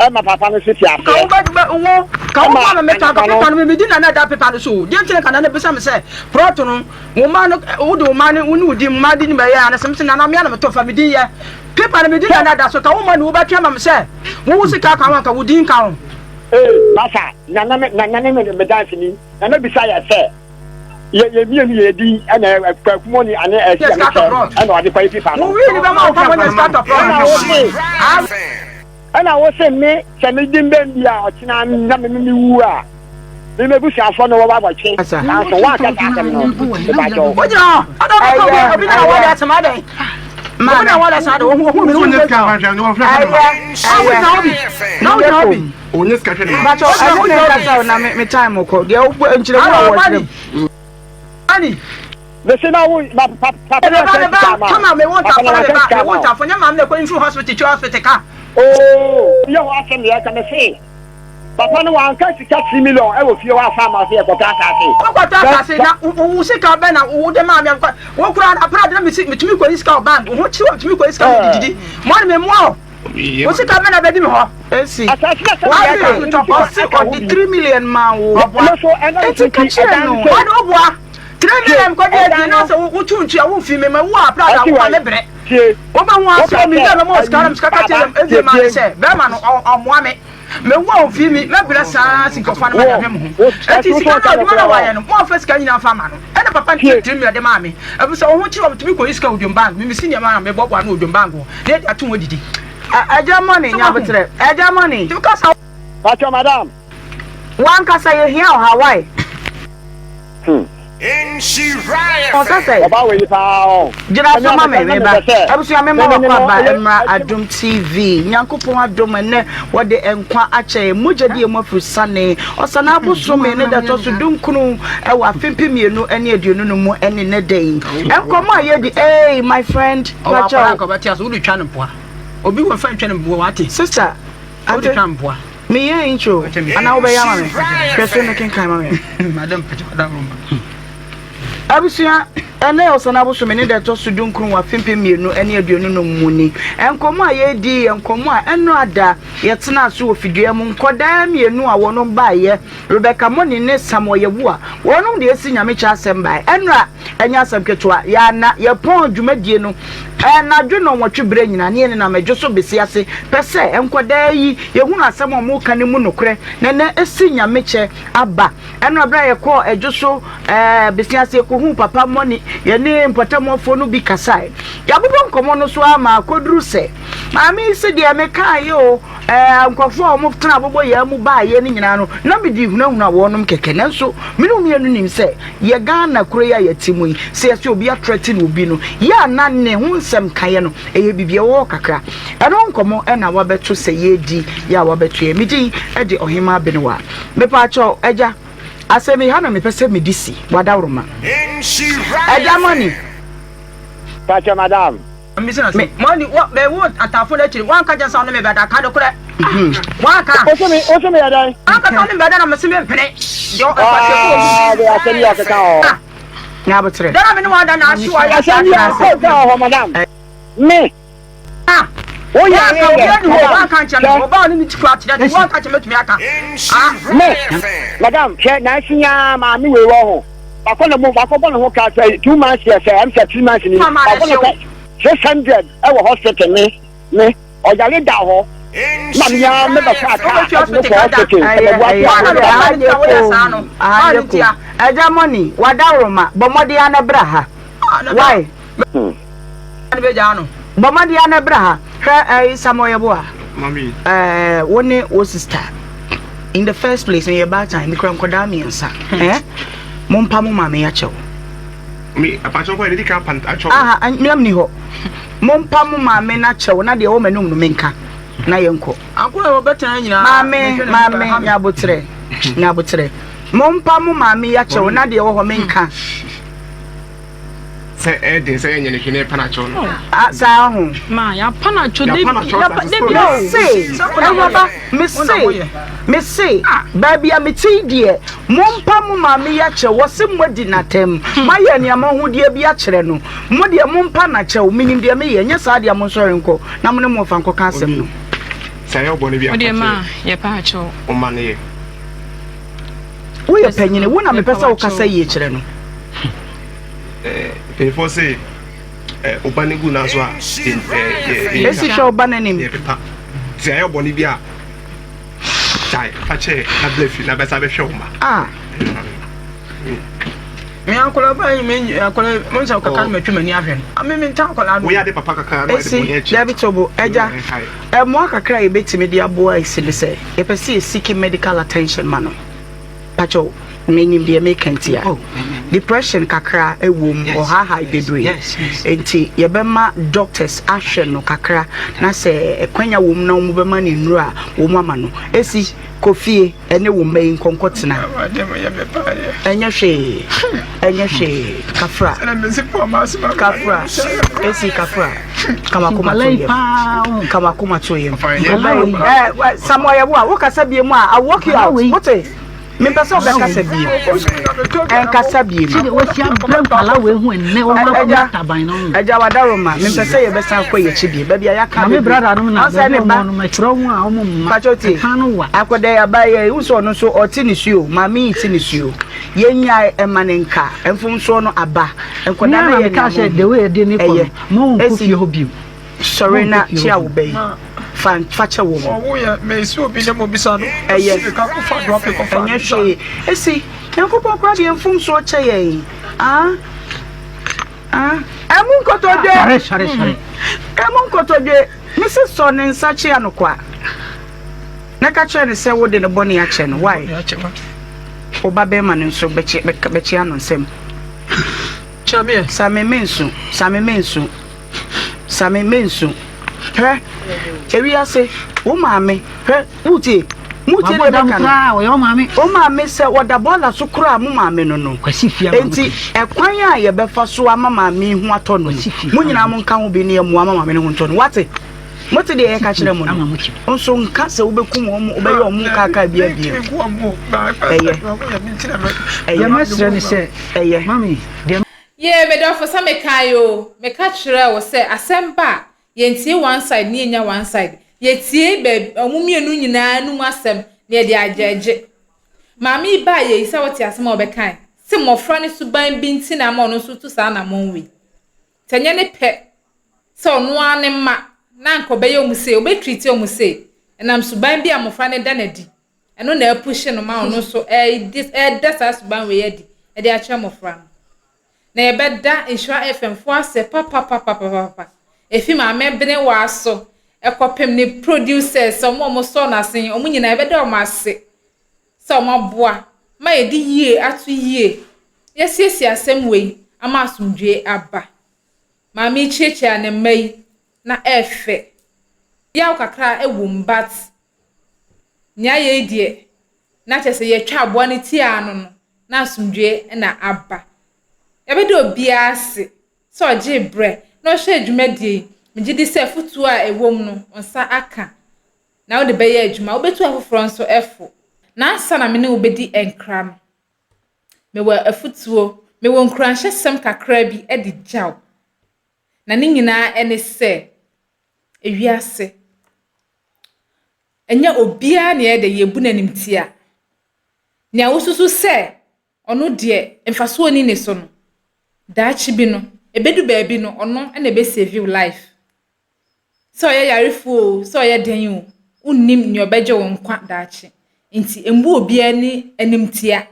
ɛma papa no so te Ka wo aseɛ bɛ bɛ wo ka wo ɛma ba me metɔ anka anapa no pepa no me medi na na ɛda pepa no so o deɛ nti na ka nana bisa me sɛ prɔto no wo mma no wo de wo mma ne wo ne wo di mma de nim ɛyɛ ana sɛ me sɛ nana mea na metɔ fa me din yɛ pepa no medi na sɛ na ɛda so ka wo mma ne wo bɛtwe ama me sɛ wo wo sika ka ho anka wo din ka ho. Ee masa nana me nana ne me me danseni nana bisa yɛ sɛ yɛ yɛ mmienu yɛ din ɛna kwaku mɔni ane ɛsi Nyɛ ɛne sika tɔ kyɛ prɔt ɛna ɔde kɔyɛ pipa wo no wii ne bɛma wo ka mo nyɛ sika tɔ prɔt ɛna wo se ɛna wo se me sɛ me din bɛn bi a ɔkyena na me me wu a me m'abusuafoɔ no wɔba abɔtwe nanso woanka saa asɛm no mepakyɛw. Wogyina hɔ ɔdɔ bɛka obi Ɛyɛ obi na ɛyɛ wɔde asɛm adɛn obi maame na wɔde asɛm adɛn ohu ohu mi na Wonyɛ wogyina sika hɔ hwɛ no wɔhwɛ ɛyɛ no ma. ah ɛyɛ wogyina hɔ bi na meyɛ wogyina hɔ bi kom. Onye sika hwɛ ne ma. Mpakyɛw wogyina ɛne hɔ ne wogyina hɔ bi nkasa o na me me time kɔ deɛ wobɔ nkyerɛmu ana a wɔkyerɛ ɔbani ani Mese na wo ma papa me na ba me wanka ba sika ama kama wo me wo papa ntafo na na me wanka ba sika me wo ama wo ntafo nyɛ maame na ɛkɔ mfiri hospital twa hospital ka oo yɛ hɔ asɛm deɛ ɛka mese papa no wanka sika 3 million ɛwɔ fie hɔ afa ama sɛ yɛkɔtɔ asase wokɔtɔ sɛ asase na wo sika bɛ na wode maa me wo koraa na apra de na metumi kɔyi sika wɔ bank wo ho kyerɛ wɔ metumi kɔyi sika mede didi mo ne me mmoa wo wo sika bɛ na bɛdi me hɔ Esi asase na sɛ wase yɛka ne sika ɔse aka ho ɔde bi 3 million maa wo ɛno so ɛno nso enti ka nti kyerɛ ɛdan no. no sɛ Wade wo boa 3 tie million kɔgye adi ɛdan na no sɛ wotu ntua wo mfi me ma wo apra da ɛsi wo ma wɔ me brɛ tie wobɛ ho woka asɛ me sɛ dɛ mɛma sika na ayi sika ka kyerɛ baaba m tie ɛdie maa ne tie sɛ bɛrima no ɔmmoa me mewu a ɔmfi mi mɛbrɛ saa sikɔfa no ma wo de ahwɛ me ho wo ɛnti ɛso sika so no nka adwuma nokorɛ na hɔ wayɛ no mo amfa sika nyinaa fa ma no ɛna papa no tie tiri mi ɔde maa me ɛfiri sɛ ɔho kyerɛ ɔtumi kɔyi sika odwom bank memesi nneɛma na mebɔboa no odwom bank hɔ na yɛde ato ho didi Agya money sɛ wahu nyabotrɛ agya money. nti woka sa pakyɛ madam Wankasa yɛhia wo ha why? hmm Ɔsɛ sɛ ɔbaa wɔ yi paa ɔ gyina ɛmi so ma ameka me na me ba mepɛ sɛ abusua me ma me ne wakɔ no aba ɛyɛ mmra ɛgye Adom TV Nyankopɔn adom ɛnɛ wɔde nkwa akyɛ yɛn mogya di yɛn mu afiri sane ɔsane abosome ne da ɛtɔ so dunkunu ɛwɔ afe 2025 mu ɛne nɛ da yi nkɔmmɔ a yɛdi hey my friend ɔwɔ akwadaa pakyɛw nka ɔbɛte ase wode twa no mpoa obi wɔ mfa ntwa no mpoa wate sister wode ate twa mpoa meyɛ intro anaa wobɛyɛ ama me hwɛ so no kenkan ma me madam pɛkyɛ madam roma Abusua, ɛnnɛ yɛ Ɔsana bosome ne da ɛtɔ so dunkron wɔ afe 2025 mu ni. Nkɔmmɔ a yɛredi yɛ nkɔmmɔ a ɛnnora da yɛtenaa so wɔ fidua mu. Nkɔdaa mmienu a wɔnom baeɛ, Rebecca Moni ne Samuel Yawua, wɔnom de asi Nyamekyɛ asɛm baeɛ. Ɛnnora, ɛnyɛ asɛm ketewa, yɛana yɛpɔn dwumadie no anadwo nnɔnwɔtwe berɛ nyinaa ne yɛnenam adwo so besi ase pɛ sɛ nkɔdaa yi yɛhunu asɛm a wɔreka no mu nokorɛ na ɛnnɛ asi Nyamekyɛ aba. Ɛnna bere a yɛkɔɔ adwo so ɛɛ besia ase yɛkɔhuu Papa Mɔni, yɛne mpɔtamuafoɔ no bi kasae. Yɛabobɔ nkɔmmɔ no so ara ma akɔduru sɛ, maame yi se deɛ mekaeɛ o, ɛɛ nkurɔfoɔ a wɔtena aboboyaa mu baeɛ no nyinaa no, na mede hunahuna wɔnom kɛkɛ. Nanso me ne wo mmienu nim sɛ yɛ Ghana kuro yi a yɛte mu yi, sɛ yɛse obi atrɛte obi no, yɛ a na ne ho nsɛm kaeɛ no, ɛyɛ biribi a ɛwɔ hɔ kakra. Ɛno ho nkɔmmɔ na wabɛto sɛ yɛredi, yɛ a wabɛto yɛn. Me din de Ɔhemmaa Benewaa. Mepaakyɛw, agya, asɛm yi ha na mepɛ sɛ mede si, w'adaworoma. Agya Money. Pakyɛ madam. Me. Money, wo, me wo atafo no akyiri, wanka kyerɛ sɛ ɔne me bɛda, ka nokorɛ. Wanka. Ose me, ose me yɛ dɛn? Wanka sɛ ɔne me bɛda na mese me mpene. Deɛ ɔkwasɛfo wɔ mu. Ah, de asɛm yi ɔkeka hɔ. Nyabotrɛ. Dɛn na me ne wada na ahye wɔ ayɛ Asɛm yi ɔkeka hɔ madam. Me. Ah, Wo yɛ wanka yɛ obi ani hɔ, madam. wanka nkyerɛ me, Hwɛ. ɔbaa ne ne ti kura kyerɛ de, wanka kyerɛ mɛtumi aka. Ah. Me, madam, hwɛ nansi ya maame wei wɔ ho. Bakɔ ne mo, bakɔ bɔ ne ho ka sɛ 2 months yɛ sɛ ɛm sɛ 3 months ni. Mama Bakɔ ne ne ka 600 ɛwɔ hospital me me ɔyare da hɔ. Ma me ya me bɛ fa kaa ɛde me kɔ hospital. Ɛyɛ Ɛbɛ bu ɛyɛ ase Wana ɛyɛ na aha ɔma ne yɛ tia woyɛ saa no. kom aha Maa yɛ ne kom tia. Agya Money w'adaworoma bɔ mmɔden ara na bra ha Ah, na why ne bɛgyaa no. Bɔ mmɔden ara na bra ha hwɛ ɛyi Samuel Yeboah Mami. ɛɛ wo ne wo sister in the first place meyɛ baatan mekura nkwadaa mmiɛnsa ɛɛ. Mompa mo maame akyɛw. Me apakyɛw kɔ yɛde kan pan akyɛw. Aha, mmea mni hɔ. Mompa mo maame no akyɛw na deɛ ɛwɔ m'anum no menka na yɛnkɔ. Akora a wɔbɛtena nyinaa. Maame, maame, nyabotrɛ, nyabotrɛ. Mompa mo maame yi akyɛw na deɛ ɛwɔ hɔ menka. Sɛ ɛyɛ den sɛ yɛnyɛ no hwee na yɛpa no akyɛw no. Ah, saa ho. Ma yɛapa no akyɛw de Yɛapa no akyɛw saa so. Mese, awuraba, mese, mese, baabi a mete yi deɛ, mompa mo maame yi akyɛw, wɔse moadi n'atɛm, moayɛ nneɛma hodeɛ bi akyerɛ no, mo deɛ mompa no akyɛw, menim deɛ meyɛ, nyɛ saa deɛ monsɔre nkɔ na mo ne mo wɔfa nkɔka asɛm no. Sɛ ayɛ wo bɔne bi a, Wo deɛ fa ma kyɛ yɛpa akyɛw. wo mma no yɛ. Woyɛ panyini, wo na mepɛ sɛ wokasa yie kyerɛ no. Mpanyinfoɔ se ɔba no gu n'aso a esi hwɛ ɔba n'anim. Yɛpepa sɛ ayɛ bɔne bi a gyae fa kyɛ na bla fi na bɛsa bɛhwɛ wo ma. Ah. Me akɔla ba yi me akɔla mo nsɛ kaka no matwi m'ani ahwɛ no ame me nta akɔla no. Woyɛ ade papa kakra na esi dabi tobo ɛgya ɛmoa kakra a yɛbɛtumi de aboa esi ne sɛ yɛpɛ sɛ yɛsiki medical attention ma no. Pakyɛw menim deɛ meka nti a. Depression kakra wom, ɔhaahae bebree. Nti yɛbɛma doctors ahwɛ no kakra na sɛ kwanya wom na wɔn bɛma no nnuro a wɔn ama no. Esi kɔ fie ɛne wo mma yi nkɔ nkɔtena. Ɛnyɛ hwee, ɛnyɛ hwee. Kafra, kafra, esi kafra. Kama to yam. Kama koma to yam. Eh, Samuel Yeboah, wo kasa bie mu a, I walk you out. Wote? Mempɛ sɛ wobɛkasa bie. Ɛnkasa bie mu. Ɛgya, ɛgya wadaroma, mempɛ sɛ yɛbɛsan kɔ yɛkyi bie. Baabi a yɛaka bebree. Ɔsɛ ne ba. Pakyɛ tie. Akɔda yɛ aba yɛ, wo sɛ ɔno nso ɔte ne suo, maame yi te ne suo. Yɛnyae ɛma ne nka, mfomsoɔ no aba. Nkɔda no yɛ nea mo ɛyɛ. Esi sɔre na kyia wo ba yi fa fa kyɛ wɔn. Ɛyɛ ɛnyɛ hwee. Esi Nyankopɔn koraa deɛ mfomsoɔ kyɛ yɛn. Ah ah ɛmu nkotodwe. Ɛmu nkotodwe. Mese sɔ ne nsa kyea no kwa. Na ka kyerɛ no sɛ wode ne bɔne akyɛ no. Why? Wo ba bɛrima no nso bɛkyea no nsam. Same mensu, same mensu, same mensu. Hwɛ, ewiase, wo maame, hwɛ, wotie, mutie deɛ bɛka no. Wo maame sɛ wɔda bɔɔla so koraa mo maame no no. Enti ɛkwan a yɛbɛfa so ama maame yi ho atɔ no no, mo nyinaa mo nka ho bi ne yɛmmoa ma maame no ho ntɔ no. Wate? Mote deɛ yɛka kyerɛ mo no? Nso nka sɛ wobɛkum wɔn, wobɛyɛ wɔn kaakaa bi abien. Ɛyɛ. Ɛyɛ. Ɛyɛ. Yee me dɔfo sɛ mekae oo, meka kyerɛɛ wo sɛ asɛm ba a, yɛntie one side na yɛnnya one side. Yɛtie baabi, wɔn mmienu nyinaa anum asɛm na yɛde agyɛɛgye. Maame yi baeɛ yi, sɛ wote asɛm a ɔbɛkae, se mmɔfra no suban bi nti na ama ɔno nso retu saa anammɔn wei. Sɛ ɛnyɛ ne pɛ sɛ ɔno ara ne mma na anka ɔbɛyɛ wɔn sei, ɔbɛtreat wɔn sei, ɛnam suban bi a mmɔfra no da no adi, ɛno na apuhye no ma ɔno nso ɛreda saa suban wei adi de akyerɛ mmɔfra no. Na yɛbɛda Nhyira FM foɔ ase papapapapapa, ɛfi Maame Benewaa so kɔpem ne producers, wɔn a wɔsɔɔ n'asen, wɔn nyinaa yɛbɛda wɔn ase sɛ wɔaboa ma yɛde yie ato yie, yɛasiesie asɛm wei ama asomdwoeɛ aba. Maame yi kyiakyia ne mma yi na ɛɛfɛ. Yaw kakra wɔ mu but nea ayɛ yi deɛ na kyerɛ sɛ yɛatwa aboa no ti ano no na asomdwoeɛ na aba. Yɛbɛda obiara ase sɛ ɔgyee berɛ na ɔhwɛɛ dwumadie yi. Megye di sɛ afotuo a ɛwɔ mu no wo nsa aka na wode bɛyɛ adwuma. Wobɛtu afoforɔ nso fo. Na ansa na me ne wo bɛdi nkra no, mewɔ afotuo, mewɔ nkuranhyɛsɛm kakra bi de gya wo. Na ne nyinaa ne sɛ, ewiase, ɛnyɛ obiara na yɛyɛ dɛ yɛbu no animtia. Nea wosusu sɛ ɔno deɛ mfasoɔ nni ne so no, daakye bi no, ɛbɛdu baabi no, ɔno na ɛbɛsave wo life. Sɛ ɔyɛ yarefoɔ oo, sɛ ɔyɛ dɛn oo, wonnim nea ɔbɛgye wo nkwa daakye. Nti mmu obiara ani animtia.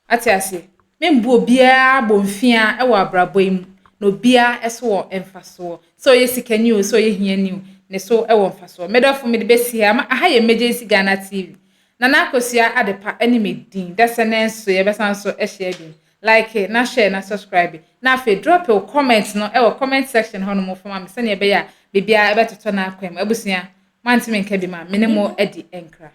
Wate aseɛ? Membu obiara abɔnfia wɔ abrabɔ yi mu, na obiara so wɔ mfasoɔ. Sɛ ɔyɛ sikani oo, sɛ ɔyɛ hiani oo, ne so wɔ mfasoɔ. Me dɔfo, mede bɛsi ha. Aha yɛ Emergency Ghana TV. Nana Akosua Adepa ne me din. Dasɛ nɛ nso yɛbɛsan so ahyia bio. Like na share na subscribe na afei drop wo comment no wɔ comment section hɔ nom fa ma me sɛnea ɛbɛyɛ a biribiara ɛbɛtotɔ n'akwan mu. Abusua, moantumi nka bi ma me ne mo adi nkra.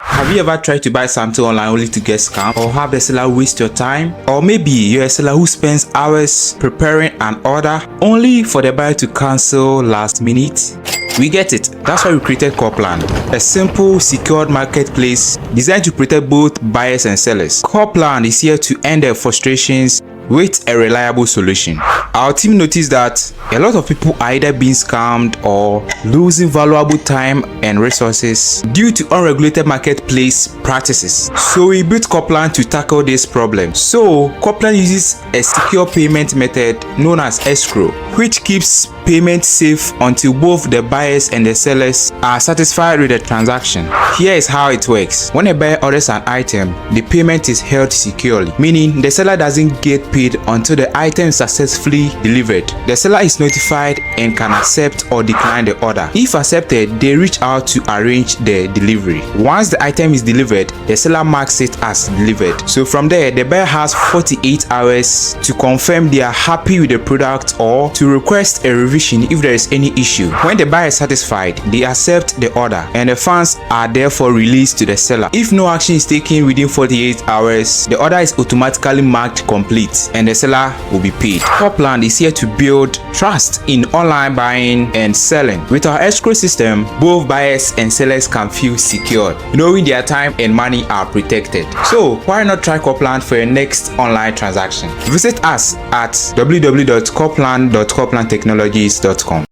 Have you ever tried to buy something online only to get scammed or have the seller waste your time? Or maybe you're a seller who spends hours preparing an order only for the buyer to cancel last minute? We get it. That's why we created Corplan, a simple, secured marketplace designed to protect both buyers and sellers. Corplan is here to end their frustrations with a reliable solution. Our team noticed that a lot of people are either being scammed or losing valuable time and resources due to unregulated marketplace practices. So we built Coplan to tackle this problem. So Coplan uses a secure payment method known as escrow, which keeps payment safe until both the buyers and the sellers are satisfied with the transaction. Here is how it works. When a buyer orders an item, the payment is held securely, meaning the seller doesn't get paid until the item is successfully delivered. The seller is notified and can accept or decline the order. If accepted, they reach out to arrange the delivery. Once the item is delivered, the seller marks it as delivered. So from there, the buyer has 48 hours to confirm they are happy with the product or to request a revision if there is any issue. When the buyer is satisfied, they accept the order and the funds are therefore released to the seller. If no action is taken within 48 hours, the order is automatically marked complete and the seller will be paid. Copland is here to build trust in online buying and selling. With our escrow system, both buyers and sellers can feel secured, knowing their time and money are protected. So why not try Copland for your next online transaction? Visit us at www.copland.coplandtechnologies.com.